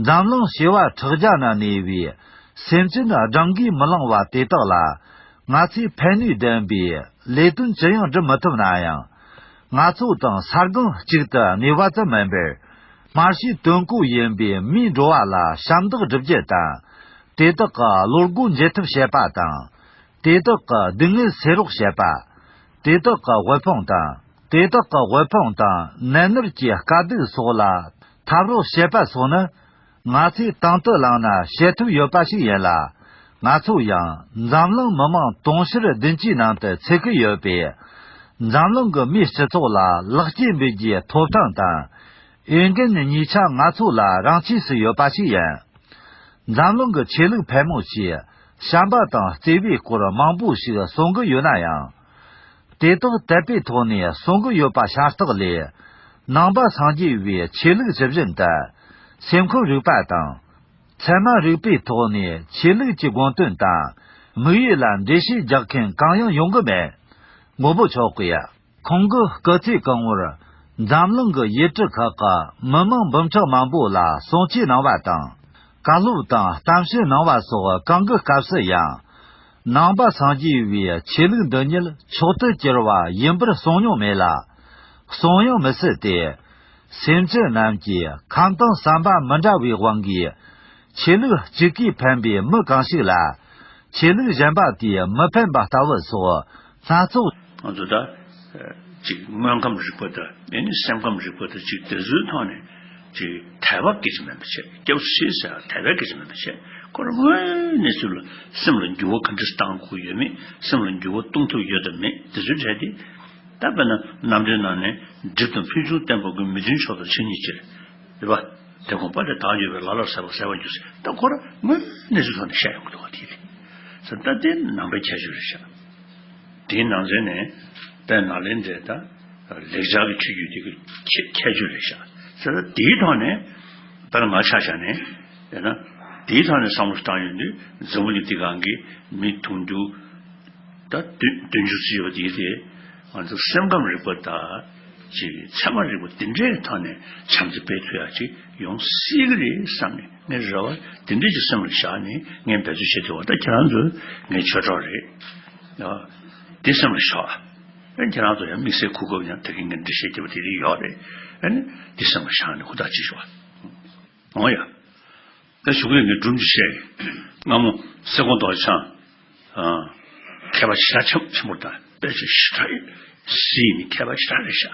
འཛམ་གླིང་བྱེ་བ་ཕྲག་བརྒྱ་ན་གནས་པའི་སེམས་ཅན་བགྲང་གིས་མི་ལང་བ་དེ་དག་ལ། ང་ཚོས་ཕན་ནུས་ལྡན་པའི་ལས་དོན་ཅི་ཡང་སྒྲུབ་མི་ཐུབ་ན་ཡང་། ང་ཚོ་དང་ས་སྒང་གཅིག་ཏུ་གནས་པ་ཙམ་མིན་པར། སྨྲ་ཤེས་དོན་གོ་ཡིན་པའི་མིའི་འགྲོ་བ་ལ་ཞབས་འདེགས་སྒྲུབ་རྒྱུ་དང་། དེ་དག་གི་བློ་སྒོ་འབྱེད་ཐབས་བྱེད་པ་དང་། དེ་དག་གི་སྡུག་བསྔལ་སེལ་རོགས་བྱེད་པ། དེ་དག་གི་དབུལ་ཕོངས་དང་། དེ་དག་གི་དབུལ་ཕོངས་དང་ནད་མནར་གྱི་དཀའ་སྡུག་སོགས་ལ་ཐབས་རོགས་བྱེད་པ་སོགས་ནི། ང་ཚོས་དང་དུ་བླངས་ན་བྱེད་ཐུབ་ཡོད་པ་ཞིག་ཡིན་ལ། ང་ཚོ་ཡང་འཛམ་གླིང་མི་མང་དུང་ཕྱུར་བདུན་ཅུའི་ནང་དུ་ཚུད་ཀྱི་ཡོད་པས། འཛམ་གླིང་གི་མིའི་སྤྱི་ཚོགས་ལ་ལེགས་སྐྱེས་འབུལ་རྒྱུའི་ཐོབ་ཐང་དང་། འོས་འགན་གཉིས་ཆ་ང་ཚོ་ལ་རང་ཆས་སུ་ཡོད་པ་ཞིག་ཡིན། འཛམ་གླིང་གི་ཆོས་ལུགས་ཕལ་མོ་ཆེས་བྱམས་པ་དང་བརྩེ་བའི་སྐོར་མང་པོ་ཞིག་གསུང་གི་ཡོད་ན་ཡང་། དེ་དག་དད་པའི་ཐོག་ནས་གསུང་གི་ཡོད་པ་ཤ་སྟག་ལས། ནང་པ་སངས་རྒྱས་པའི་ཆོས་ལུགས་ཇི་བཞིན་དུ། སེམས་ཁམས་རིག་པ་དང་། ཚད་མ་རིག་པའི་ཐོག་ནས་ཆོས་ལུགས་ཀྱི་དགོངས་དོན་དང་། དམིགས་ཡུལ་ལ་འགྲེལ་བཤད་རྒྱག་མཁན་གང་ཡང་ཡོང་གི་མེད། མགོན་པོ་མཆོག་གིས། ཁོང་གི་སྐུ་ཚེ་གང་བོར། འཛམ་གླིང་གི་ཡུལ་གྲུ་ཁག་གི་མི་མང་འབུམ་ཕྲག་མང་པོ་ལ་གསུང་ཆོས་གནང་བ་དང་། བཀའ་སློབ་དང་གཏམ་བཤད་གནང་བ་སོགས་གང་གི་སྐབས་སུ་ཡང་། ནང་པ་སངས་རྒྱས་པའི་ཆོས་ལུགས་འདི་ཉིད་མཆོག་ཏུ་གྱུར་པ་ཡིན་པར་གསུངས་མྱོང་མེད་ལ། གསུང་ཡང་མི་སྲིད་དེ། སེམས་ཅན་རྣམས་ཀྱི་ཁམས་དང་བསམ་པ་མི་འདྲ་བའི་དབང་གིས། ཆོས་ལུགས་གཅིག་གིས་ཕན་པའི་མི་གང་ཞིག་ལ། ཆོས་ལུགས་གཞན་པ་དེས་མི་ཕན་པ་ལྟ་བུ་སོགས་སྣ་ཚོགས། ང་ཚོ་ད། ཅིག་དངོས་ཁམས་རིག་པ་དང་ཨེ་ནི་སེམས་ཁམས་རིག་པ་དང་ཅིག་དེ་ཚོའི་ཐོག་ནས་ཅིག་དད་པ་སྐད་ཆ་མིན་པ་བྱས། སྐྱབས་སུ་མཆི་ཟེར་དད་པའི་སྐད་ཆ་མིན་པ་བྱས། ཁོ་རང་དངོས་གནས་ཚུལ་ལ་སེམས་ལ་འགྱུར་བ་ག་འདྲ་བཏང་དགོས་ཡོད་མེད། སེམས་ལ་འགྱུར་བ་གཏོང་ཐུབ་ཡོད་དམ་མེད་དེ་ཚོའི་གྲས་དེ། ད་དཔེར་ན་རྣམ་འགྲེལ་ནང་ནས་སྒྲིབ་དང་ཕུན་ཚོགས་བསྟན་པ་ཀུན། མི་མཐུན་ཕྱོགས་དང་ཆོས་ཉིད་ཕྱིར། རེད་པ། དེ་དགོངས་པ་ལས་བདག་འགྱུར་བའི། ལ་ལར་ཟད་པ་ཟད་པར་འགྱུར་ཟེར། ད་ཁོ་རང་དངོས་གནས་སུ་ཐོག་ནས་བཤད་ཡོང་གི་འདུག་བ་དེ་རེད། ཟེར་ད་དེ་ནང་པའི་ཁྱད་ཆོས་རེད་ཤག་དེའི་ནང་ཚན་ནས་དཔལ་ནཱ་ལེནྡྲའི་ད་ལེགས་སྦྱར་གྱི་ཆོས་བརྒྱུད་དེ་གི་ཁྱད་ཁྱད་ཆོས་རེད་ཤག་ཟེར་ད་དེའི་ཐོག་ནས་དཔེར་ན་ང་ཆ་བཞག་ནས་ཡིན་ན་དེའི་ཐོག་ནས་བསམ་བློ་བཏང་ཡོང་དུས་འཛམ་བུ་གླིང་འདི་སྒང་གི་མི་དུང་ཕྱུར། ད་བདུན་བདུན་ཅུ་ཙམ་ཡོད་དེ་དེ་ང་ཚོ་སེམས་ཁམས་རིག་པ་དང་ཅིག་ཚད་མ་རིག་པ་འདི་འདྲའི་ཐོག་ནས་བྱམས་བརྩེ་སྤེལ་ཐུབ་ཡག་ཅིག་ཡོང་སྲིད་ཀྱི་རེད་བསམ་ནས་ངས་རེ་བ་འདི་འདྲ་ཅིག་སེམས་ལ་བཞག་ནས་ངས་འབད་རྩོལ་བྱེད་ཐུབ་པ། ད་ཁྱེད་རང་ཚོ་ངའི་ཆོས་གྲོགས་རེད། ཨ། འདི་སེམས་ལ་བཞག་ཨ་ནི་ཁྱེད་རང་ཚོ་ཡང་དམིགས་བསལ་གོ་སྐབས་ཡང་ད་གིན་ངས་འདི་བཤད་རྒྱུ་བ་དེ་རིགས་ཡོད་རེད། ཨ་ནི་འདི་སེམས་ལ་བཞག་ནས་ཧུར་ཐག་ཅིག་ཞུ་བ། འོ་ཡ། ད་ཞུ་གི་ངས་སྒྲུང་ཅིག་བཤད་ཀྱི། སྔ་མོ་སེ་གོང་རྡོ་རྗེ་འཆང་། ཨ། མཁས་པ་ཞེ་དྲག་ཆེན་ཆེན་པོ་དང་དཔེ་ཆ་ཞེ་དྲག་ཡོད། གཟི་ནི་མཁས་པ་ཞེ་དྲག་རེད་ཤག་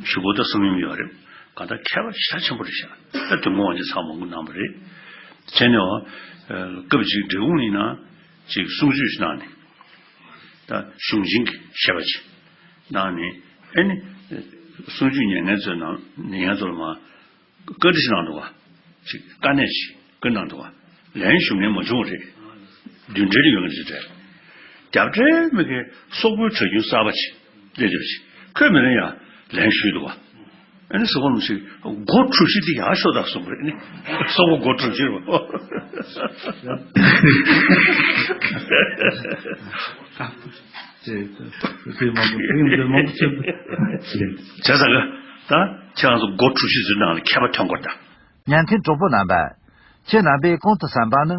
ཞུ་དགོས་ད་བསམ་ཡུམ་ཡོད་རེད། གང་ལྟར་མཁས་པ་ཞེ་དྲག་ཆེན་པོ་རེད་ཤག་ད་དུས་འཁོར་དབང་ཆེན་ཚང་མ་གོ་གནང་བ་རེད། བྱས་ནས་འོ། སྐབས་ཅིག་འབྲས་སྤུངས་ཡིན་ན་ཅིག་གསུང་ཆོས་ཤིག་གནང་ནས། ད་གཞུང་ཆེན་གྱི་བཤད་པ་ཅིག་གནང་ནས་ཨེ་ནི། གསུང་ཆོས་ཉན་མཁན་ཚོའི་ནང་ཉན་མཁན་ཚོ་ལ་མ། བཀའ་འདྲི་ཞིག་གནང་འདུག་བ། ཅིག་དཀའ་གནད་ཅིག་བཀའ་གནང་འདུག་བ། ལན་ཞུ་མཁན་མ་བྱུང་བ་རེད། མདུན་གྲལ་ཡོད་མཁན་ཅིག་རེད། རྒྱབ་གྲལ་མི་གི་སོག་པོའི་གྲྭ་རྒྱུན་གསར་པ་ཅིག་སླེབས་ཡོད་ཅིག་ཁོས་མི་ལན་ཡང་ལན་ཞུས་འདུག་བ། ཨ་ནི་སོག་པོ་མི་ཞིག་སྒོ་ཁྲུ་བཞི་དེ་ཡར་ཤོག་དང་གསུངས་པ་རེད། ཨ་ནི་སོག་པོ་སྒོ་ཁྲུ་བཞི་རེད་བ། ཅེས་དེ་མང་པོ་དེ་མང་པོ་བྱས། བྱས་ཙང་གི་ད་ཁྱེད་རང་ཚོ་སྒོ་ཁྲུ་བཞི་ཟེར་ནང་ལ་མཁས་པ་ཐོན་དགོས་ད། ཉན་མཁན་གྲོགས་པོ་རྣམ་པ། ཁྱེད་རྣམ་པས་གོང་དུ་གསན་པ་ནི།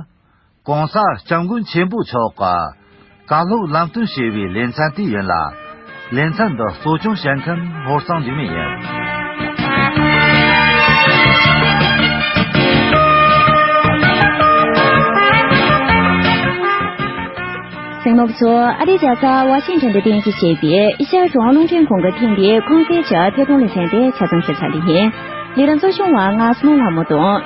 ༸གོང་ས་༸སྐྱབས་མགོན་ཆེན་པོ་མཆོག་གི་བཀའ་སློབ་ལམ་སྟོན་ཞེས་པའི་ལེ་ཚན་དེ་ཡིན་ལ། ལེ་ཚན་འདི་གཙོ་སྐྱོང་བྱེད་མཁན་ཧོར་གཙང་འཇིགས་མེད་ཡིན། གསན་མཁན་ཚོ། ཨ་རིའི་རྒྱལ་ས་ཝ་ཤིང་ཊོན་དུ་རྟེན་གཞི་བྱས་པའི་ཨེ་ཤ་ཡ་རང་དབང་རླུང་འཕྲིན་ཁང་གི་ཐེངས་འདིའི་ཁོང་གསལ་ཆ་ཐད་གཏོང་ལེ་ཚན་དེ་ཆ་ཚང་ཞུ་ཚར་ལེ་ཡིན། ལས་རིམ་གཙོ་སྐྱོང་བ་ང་སྣོ་ལྷ་མོ་དང་།